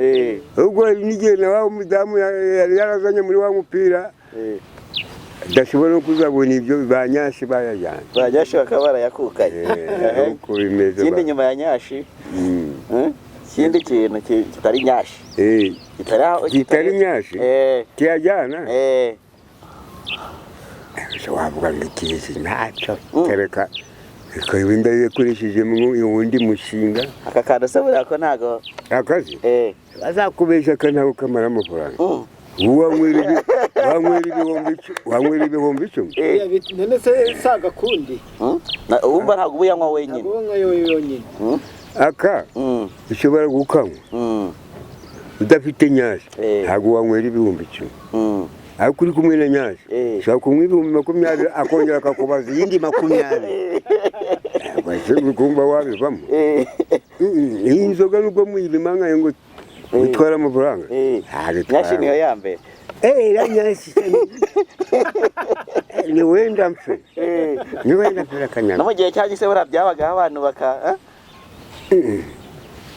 ubwo hari n'igihe na wa mudamu yari yarazanye muri wa mupira adashobora no kuzabona ibyo ba nyashi bayajyanye. Ba nyashi bakaba barayakukanye. Uko bimeze. Ikindi nyuma ya nyashi, ikindi kintu kitari nyashi, kitari aho. Kitari nyashi? Kiyajyana. Ese wavuga ngo ikizi ntacyo? Kereka ikaba ndayakoresheje mu wundi mushinga. Aka kantu se buriya ko ntago Akazi bazakubesha ka ntabwo kamara amafaranga. Ubu wanywera 10,000. None se si agakundi? Wumva ntabwo uba uyanywa wenyine. Ntabwo uba unywa yonyine. Aka ushobora gukanywa udafite nyashi, ntabwo wanywera 10,000. Ariko uri kumwe na nyashi ushobora kunywa 20,000, akongera akakubaza iyindi 20. Kumva wabivamo. Iyi nzoga nubwo muyirima nkayo ngo itwara amafaranga. Nyashi niyo ya mbere. Nyashi ni wenda mfe, ni wenda mfe akanyama. No mu gihe cya gise buriya byabagaho abantu baka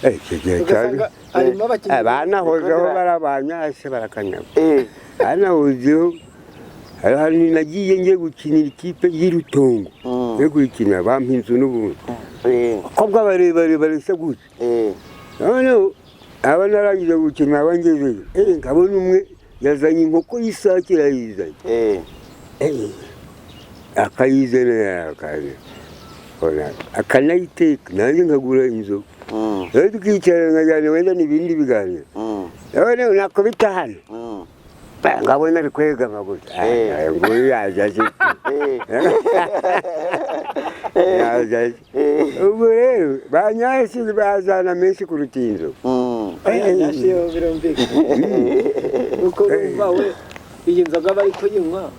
Icyo gihe cyari banahozeho barabanyashe barakanyama, banahozeho. Hari nagiye ngiye gukinira ikipe y'Irutongo, yo kuyikinira bampa inzu n'ubundi abakobwa barebare bareshya gutya. Noneho aba narangije gukina, aba ngezeyo nkabona umwe yazanye inkoko y'isake, irayizanye, akayizana akanayiteka, nanjye nkagura inzoga. Rero tukicara nkajyana wenda n'ibindi biganiro, noneho nakubita hano nkabona ari kwegama gutya, nguyu yaje aje, yaje aje. Ubwo rero ba nyashi bazana menshi kuruta inzoga. Nyashi yo birumvikana, kuko urumva we iyi nzoga bari kuyinywa,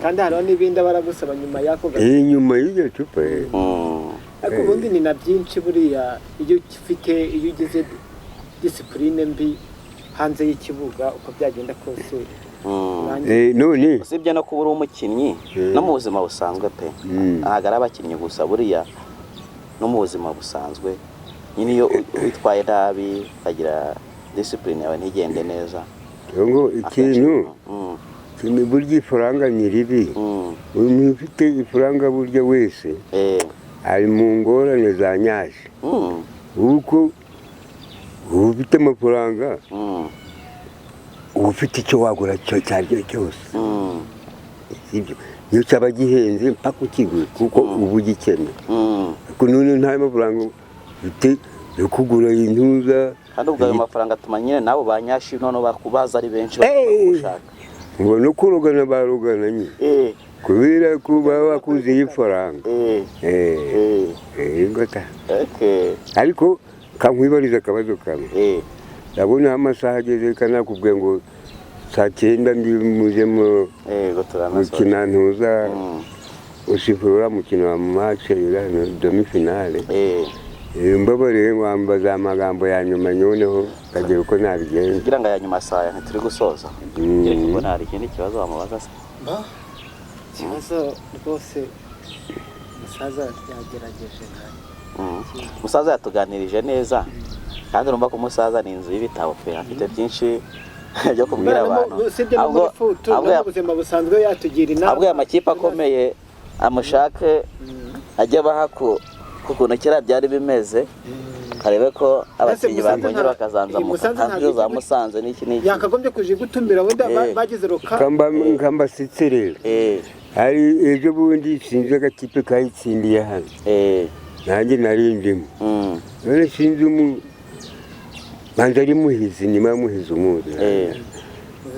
kandi hariho n'ibindi baragusaba nyuma y'ako gacupa. Inyuma y'iryo cupa. Ariko ubundi ni na byinshi buriya, iyo ufite, iyo ugize disipurine mbi hanze y'ikibuga, uko byagenda kose. None usibye no kuba uri umukinnyi, no mu buzima busanzwe pe, ntabwo ari abakinnyi gusa, buriya no mu buzima busanzwe nyine iyo witwaye nabi ukagira disipurine yawe ntigende neza. Ngo ikintu burya ifaranga ni ribi. Umuntu ufite ifaranga burya wese ari mu ngorane za nyashi, kuko uba ufite amafaranga, uba ufite icyo wagura icyo ari cyo cyose, iyo cyaba gihenze mpaka ukigura kuko uba ugikeneye. Ariko none nta mafaranga ufite yo kugura intuza. Kandi ubwo ayo mafaranga atuma nyine nabo ba nyashi noneho bakubaza ari benshi bagushaka. Ngo no kurogana barogana nyine, kubera ko baba bakuzeho ifaranga. Ariko kankwibariza akabazo kamwe. Ndabona amasaha ageze, kanakubwiye ngo saa 9 ndi mujemo gukina ntuza usifura mukino wa match demi finale. Mbabarire wambaza amagambo ya nyuma noneho kagira uko nabigenza. Kugira ngo aya nyuma saa ntituri gusoza. Kereka ko nta ikindi kibazo wamubaza se. Ikibazo rwose umusaza yagerageje nta. Umusaza yatuganirije neza, kandi urumva ko umusaza ni inzu y'ibitabo pe, afite byinshi byo kubwira abantu. Ahubwo busanzwe yatugira inama. Ahubwo amakipe akomeye amushake ajye abaha ku ukuntu kera byari bimeze, karebe ko abakinnyi bakongera bakazanzamuka kandi za Musanze n'iki n'iki. Yakagombye kuje gutumira wenda bagize roka. Kambasitse rero. Hari ejo bundi sinzi agakipe kayitsindiye hano. Nanjye nari ndimo. None sinzi manza ari Muhizi, nyuma Muhizi umuzi.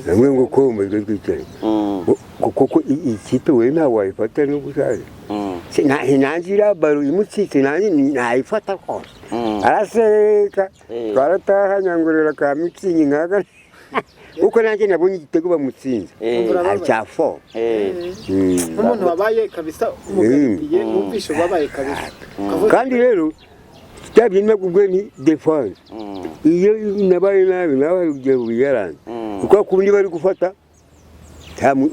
Namwe ngo kombe twicaye. Kuko ikipe we nta wayifata no gushaje. Nanjye baro imutsitse nanjye nayifata rwose. Araseka twarataha nyangurira ka mitsingi nkaga, kuko nanjye nabonye igitego bamutsinze cya 4. Nk'umuntu wabaye kabisa umugaridiye wumvishe wabaye kabisa. Kandi rero kitabye nakubwiye ni defense. Iyo nabaye nabi nawe ugiye uyaranze, kuko kundi bari gufata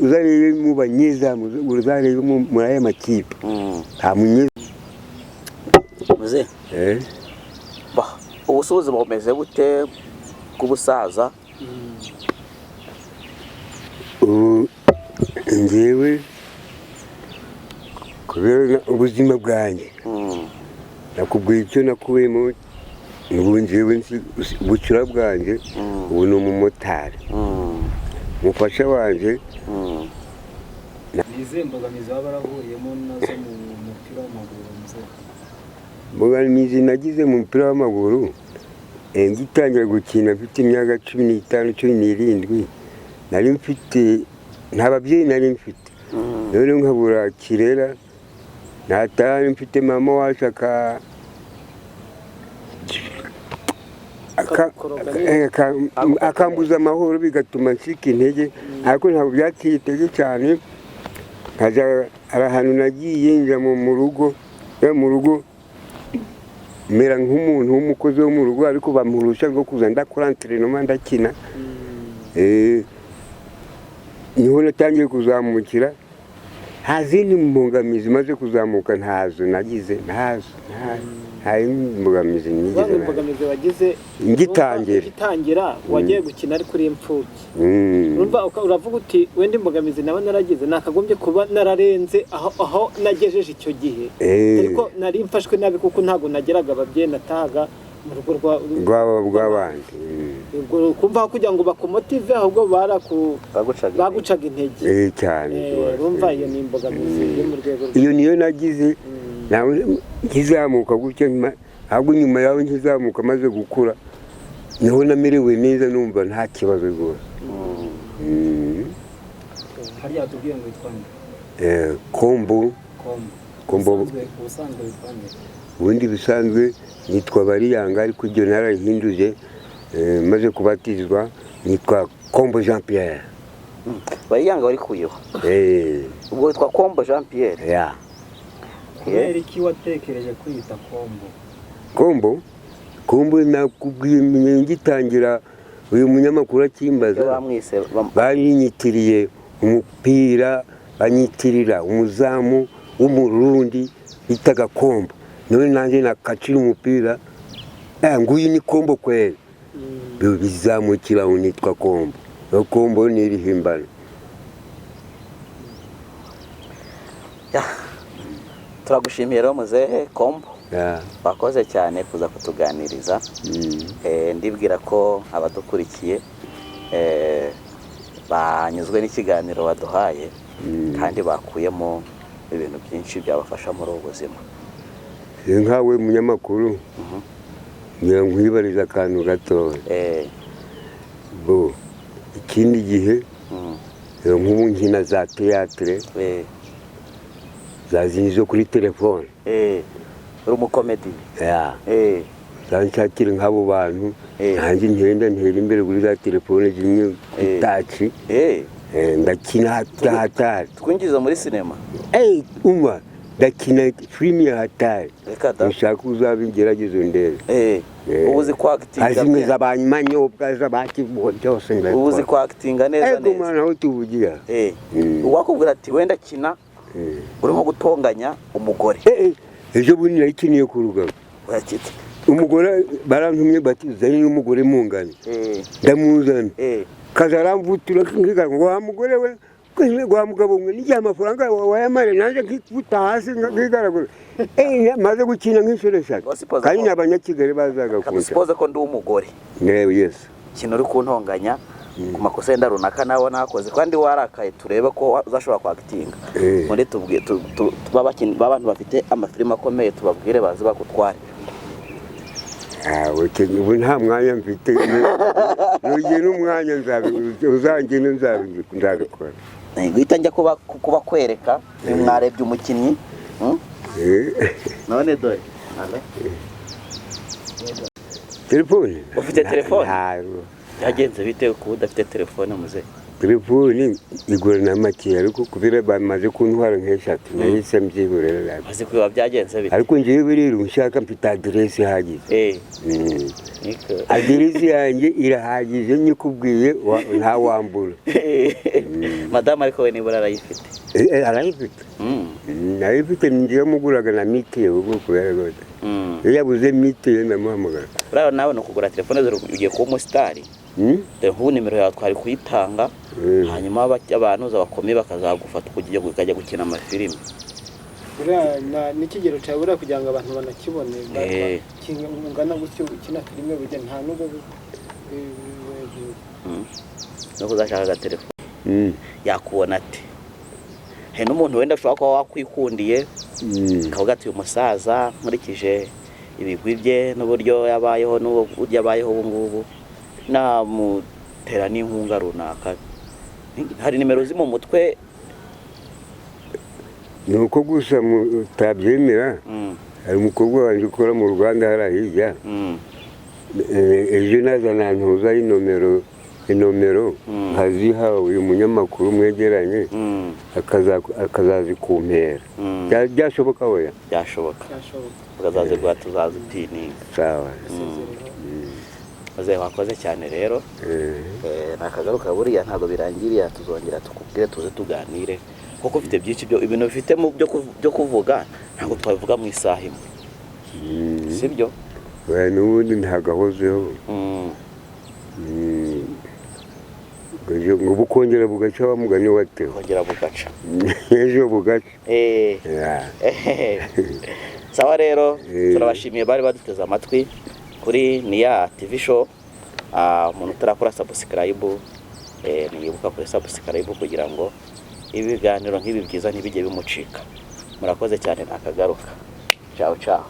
uzarebe mu banyezamu, uzarebe muri aya makipe nta munyezamu. Muze ubusubizo bumeze bute bw'ubusaza? Ubu njyewe kubera ubuzima bwanjye nakubwiye icyo nakubiyemo, ubu njyewe ubucura bwanjye ubu ni umumotari, umufasha wanjye. Ni izihe mbogamizi waba warahuriyemo nazo mu mupira w'amaguru? Mbogamizi nagize mu mupira w'amaguru, ngitangira gukina mfite imyaka 15 17, nari mfite nta babyeyi nari mfite, rero nkabura kirera, nataha mfite mama wacu Akakukoroga nyine. Akambuza amahoro, bigatuma ncika intege, ariko ntabwo byateye intege cyane. Nkajya, hari ahantu nagiye njya mu rugo, mu rugo mera nk'umuntu w'umukozi wo mu rugo, ariko bampa uruhushya rwo kuza ndakora entraînement, ndakina. Niho natangiye kuzamukira. Nta zindi mbogamizi maze kuzamuka, ntazo nagize, ntazo, nta yindi mbogamizi nigeze Uvuga ngo nagira. Imbogamizi wagize Ngitangira. Ugitangira, wagiye gukina ariko uri imfubyi. Urumva uravuga uti wenda imbogamizi naba naragize, nakagombye kuba nararenze aho nagejeje icyo gihe, ariko nari mfashwe nabi kuko ntabwo nageraga ababyeyi, natahaga mu rugo rwa rw'abandi. Ubwo kumva aho kugira ngo bakumotive, ahubwo Bagucaga intege. Bagucaga intege. Cyane rwose. Urumva iyo ni imbogamizi yo mu rwego Iyo niyo nagize. Nawe nkizamuka gutya ahubwo nyuma yawe nkizamuka maze gukura, niho namerewe neza, numva nta kibazo rwose. Harya watubwiye ngo witwa nde? Kombo. Kombo. Kombo. Ubusanzwe witwa nde? Ubundi bisanzwe nitwa Bariyanga, ariko iryo nararihinduje maze kubatizwa, nitwa Kombo Jean Pierre. Bariyanga warikuyeho? Ubwo witwa Kombo Jean Pierre? Ya. Kubera iki watekereje kwiyita Kombo? Kombo, Kombo nakubwiye ngitangira uyu munyamakuru akimbaza. Iyo bamwise Barinyitiriye umupira, banyitirira umuzamu w'Umurundi bitaga Kombo, none nanjye nakacira umupira, nguyu ni Kombo kweli. Bizamukira aho nitwa Kombo. No Kombo ni irihimbano. Ya. Turagushimiye rero muzehe Kombo. Ya. Wakoze cyane kuza kutuganiriza. Ndibwira ko abadukurikiye banyuzwe n'ikiganiro waduhaye kandi bakuyemo ibintu byinshi byabafasha muri ubu buzima. Nkawe munyamakuru, ngira nkwibariza akantu gatoya. Bo ikindi gihe, nk'ubu nkina za théâtre, za zindi zo kuri telefone. Uri umukomedi? Ya. Zanshakira nk'abo bantu, nanjye ntenda ntera imbere kuri za telefone zimwe itaci. Ndakina hatari. Twinjiza muri sinema. Umva, ndakina filimi ya hatari. Reka da. Ushaka uzabigerageze ndebe. Ubu uzi kwakitinga? Zimwe z'abanyamanyobwa, z'abakivugo, byose Ubu uzi ndabikora. Kwakitinga neza? Ego. Neza. Mwana, aho tuvugira. Uwakubwira ati wenda kina urimo gutonganya umugore? Ejo bundi narikiniye ku rugabo. Urakitse. Umugore barantumye bati zanye n'umugore mungana. Ndamuzana. Kaza aramvutura nkiga ngo wa mugore we, wa mugabo we, n'igihe amafaranga wayamare, nanjye nkikuta hasi nkigaragura. Maze gukina nk'inshuro 3. Wasipoza Kandi ni Abanyakigali bazaga kunshaka. Kadusipoze ko ndi umugore. Yewe, yes. Ikintu uri kuntonganya ku makosa yenda runaka nawe nakoze kandi warakaye, turebe ko uzashobora kwakitinga. Muri tubwi abantu bafite amafilime akomeye, tubabwire baze bagutware. Ah, ubu nta mwanya mfite. Nugiye n'umwanya uzangena nzabikora. Guhita njya kuba kubakwereka mwarebye umukinnyi? None dore. Telefone. Ufite telefone? Ntayo. Byagenze bite kuba udafite telefone, muzehe? Telefone igura na make, ariko kubera bamaze kuntwara nk'eshatu, nahise mbyihorera. Maze kwiba byagenze bite? Ariko njyewe rero nshaka, mfite aderesi ihagije. Niko. Aderesi yanjye irahagije, nyikubwiye ntawambura. Madamu ariko we nibura arayifite? Arayifite. Arayifite, njyewe muguraga na mitiyu ubwo kubera rwose iyo yabuze mitiyu ndamuhamagara. Buriya nawe ni ukugura telefone, dore ugiye kuba umusitari. Dore nk'ubu nimero yawe twari kuyitanga, hanyuma abantu bakomeye bakazagufata ukajya ukajya gukina amafilimi. Buriya n'ikigero cyawe buriya kugira ngo abantu banakibone, ungana gutyo ukina filime, burya nta nubwo No kuzashaka agatelefone, yakubona ate? Hari n'umuntu wenda ushobora kuba wakwikundiye, akavuga ati uyu musaza nkurikije ibigwi bye n'uburyo yabayeho n'uburyo abayeho ubu ngubu, namutera n'inkunga runaka. Hari nimero ziri mu mutwe? Ni uko gusa utabyemera. Hari umukobwa wanjye ukora mu ruganda hariya hirya. Ejo naza nantuza inomero nkaziha uyu munyamakuru mwegeranye, akazazikumpera. Byashoboka oya? Byashoboka. Byashoboka. Ukazazigura, tuzazipininga. Sawa. Muzehe, wakoze cyane rero. Nakagaruka buriya ntabwo birangiriye, tuzongera tukubwire tuze tuganire, kuko ufite byinshi byo ibintu bifite mu byo kuvuga, ntabwo twabivuga mu isaha imwe. Sibyo? Oya, n'ubundi ntagahozeho. Ngo bukongera bugaca wa mugani watewe. Kongera bugaca. Ejo bugaca. Yeah. Sawa rero. Turabashimiye bari baduteze amatwi kuri Niya TV Show. Umuntu utarakora subscribe, niyibuka kuri subscribe kugira ngo ibiganiro nk'ibi byiza ntibijye bimucika. Murakoze cyane, nakagaruka. Ciao ciao.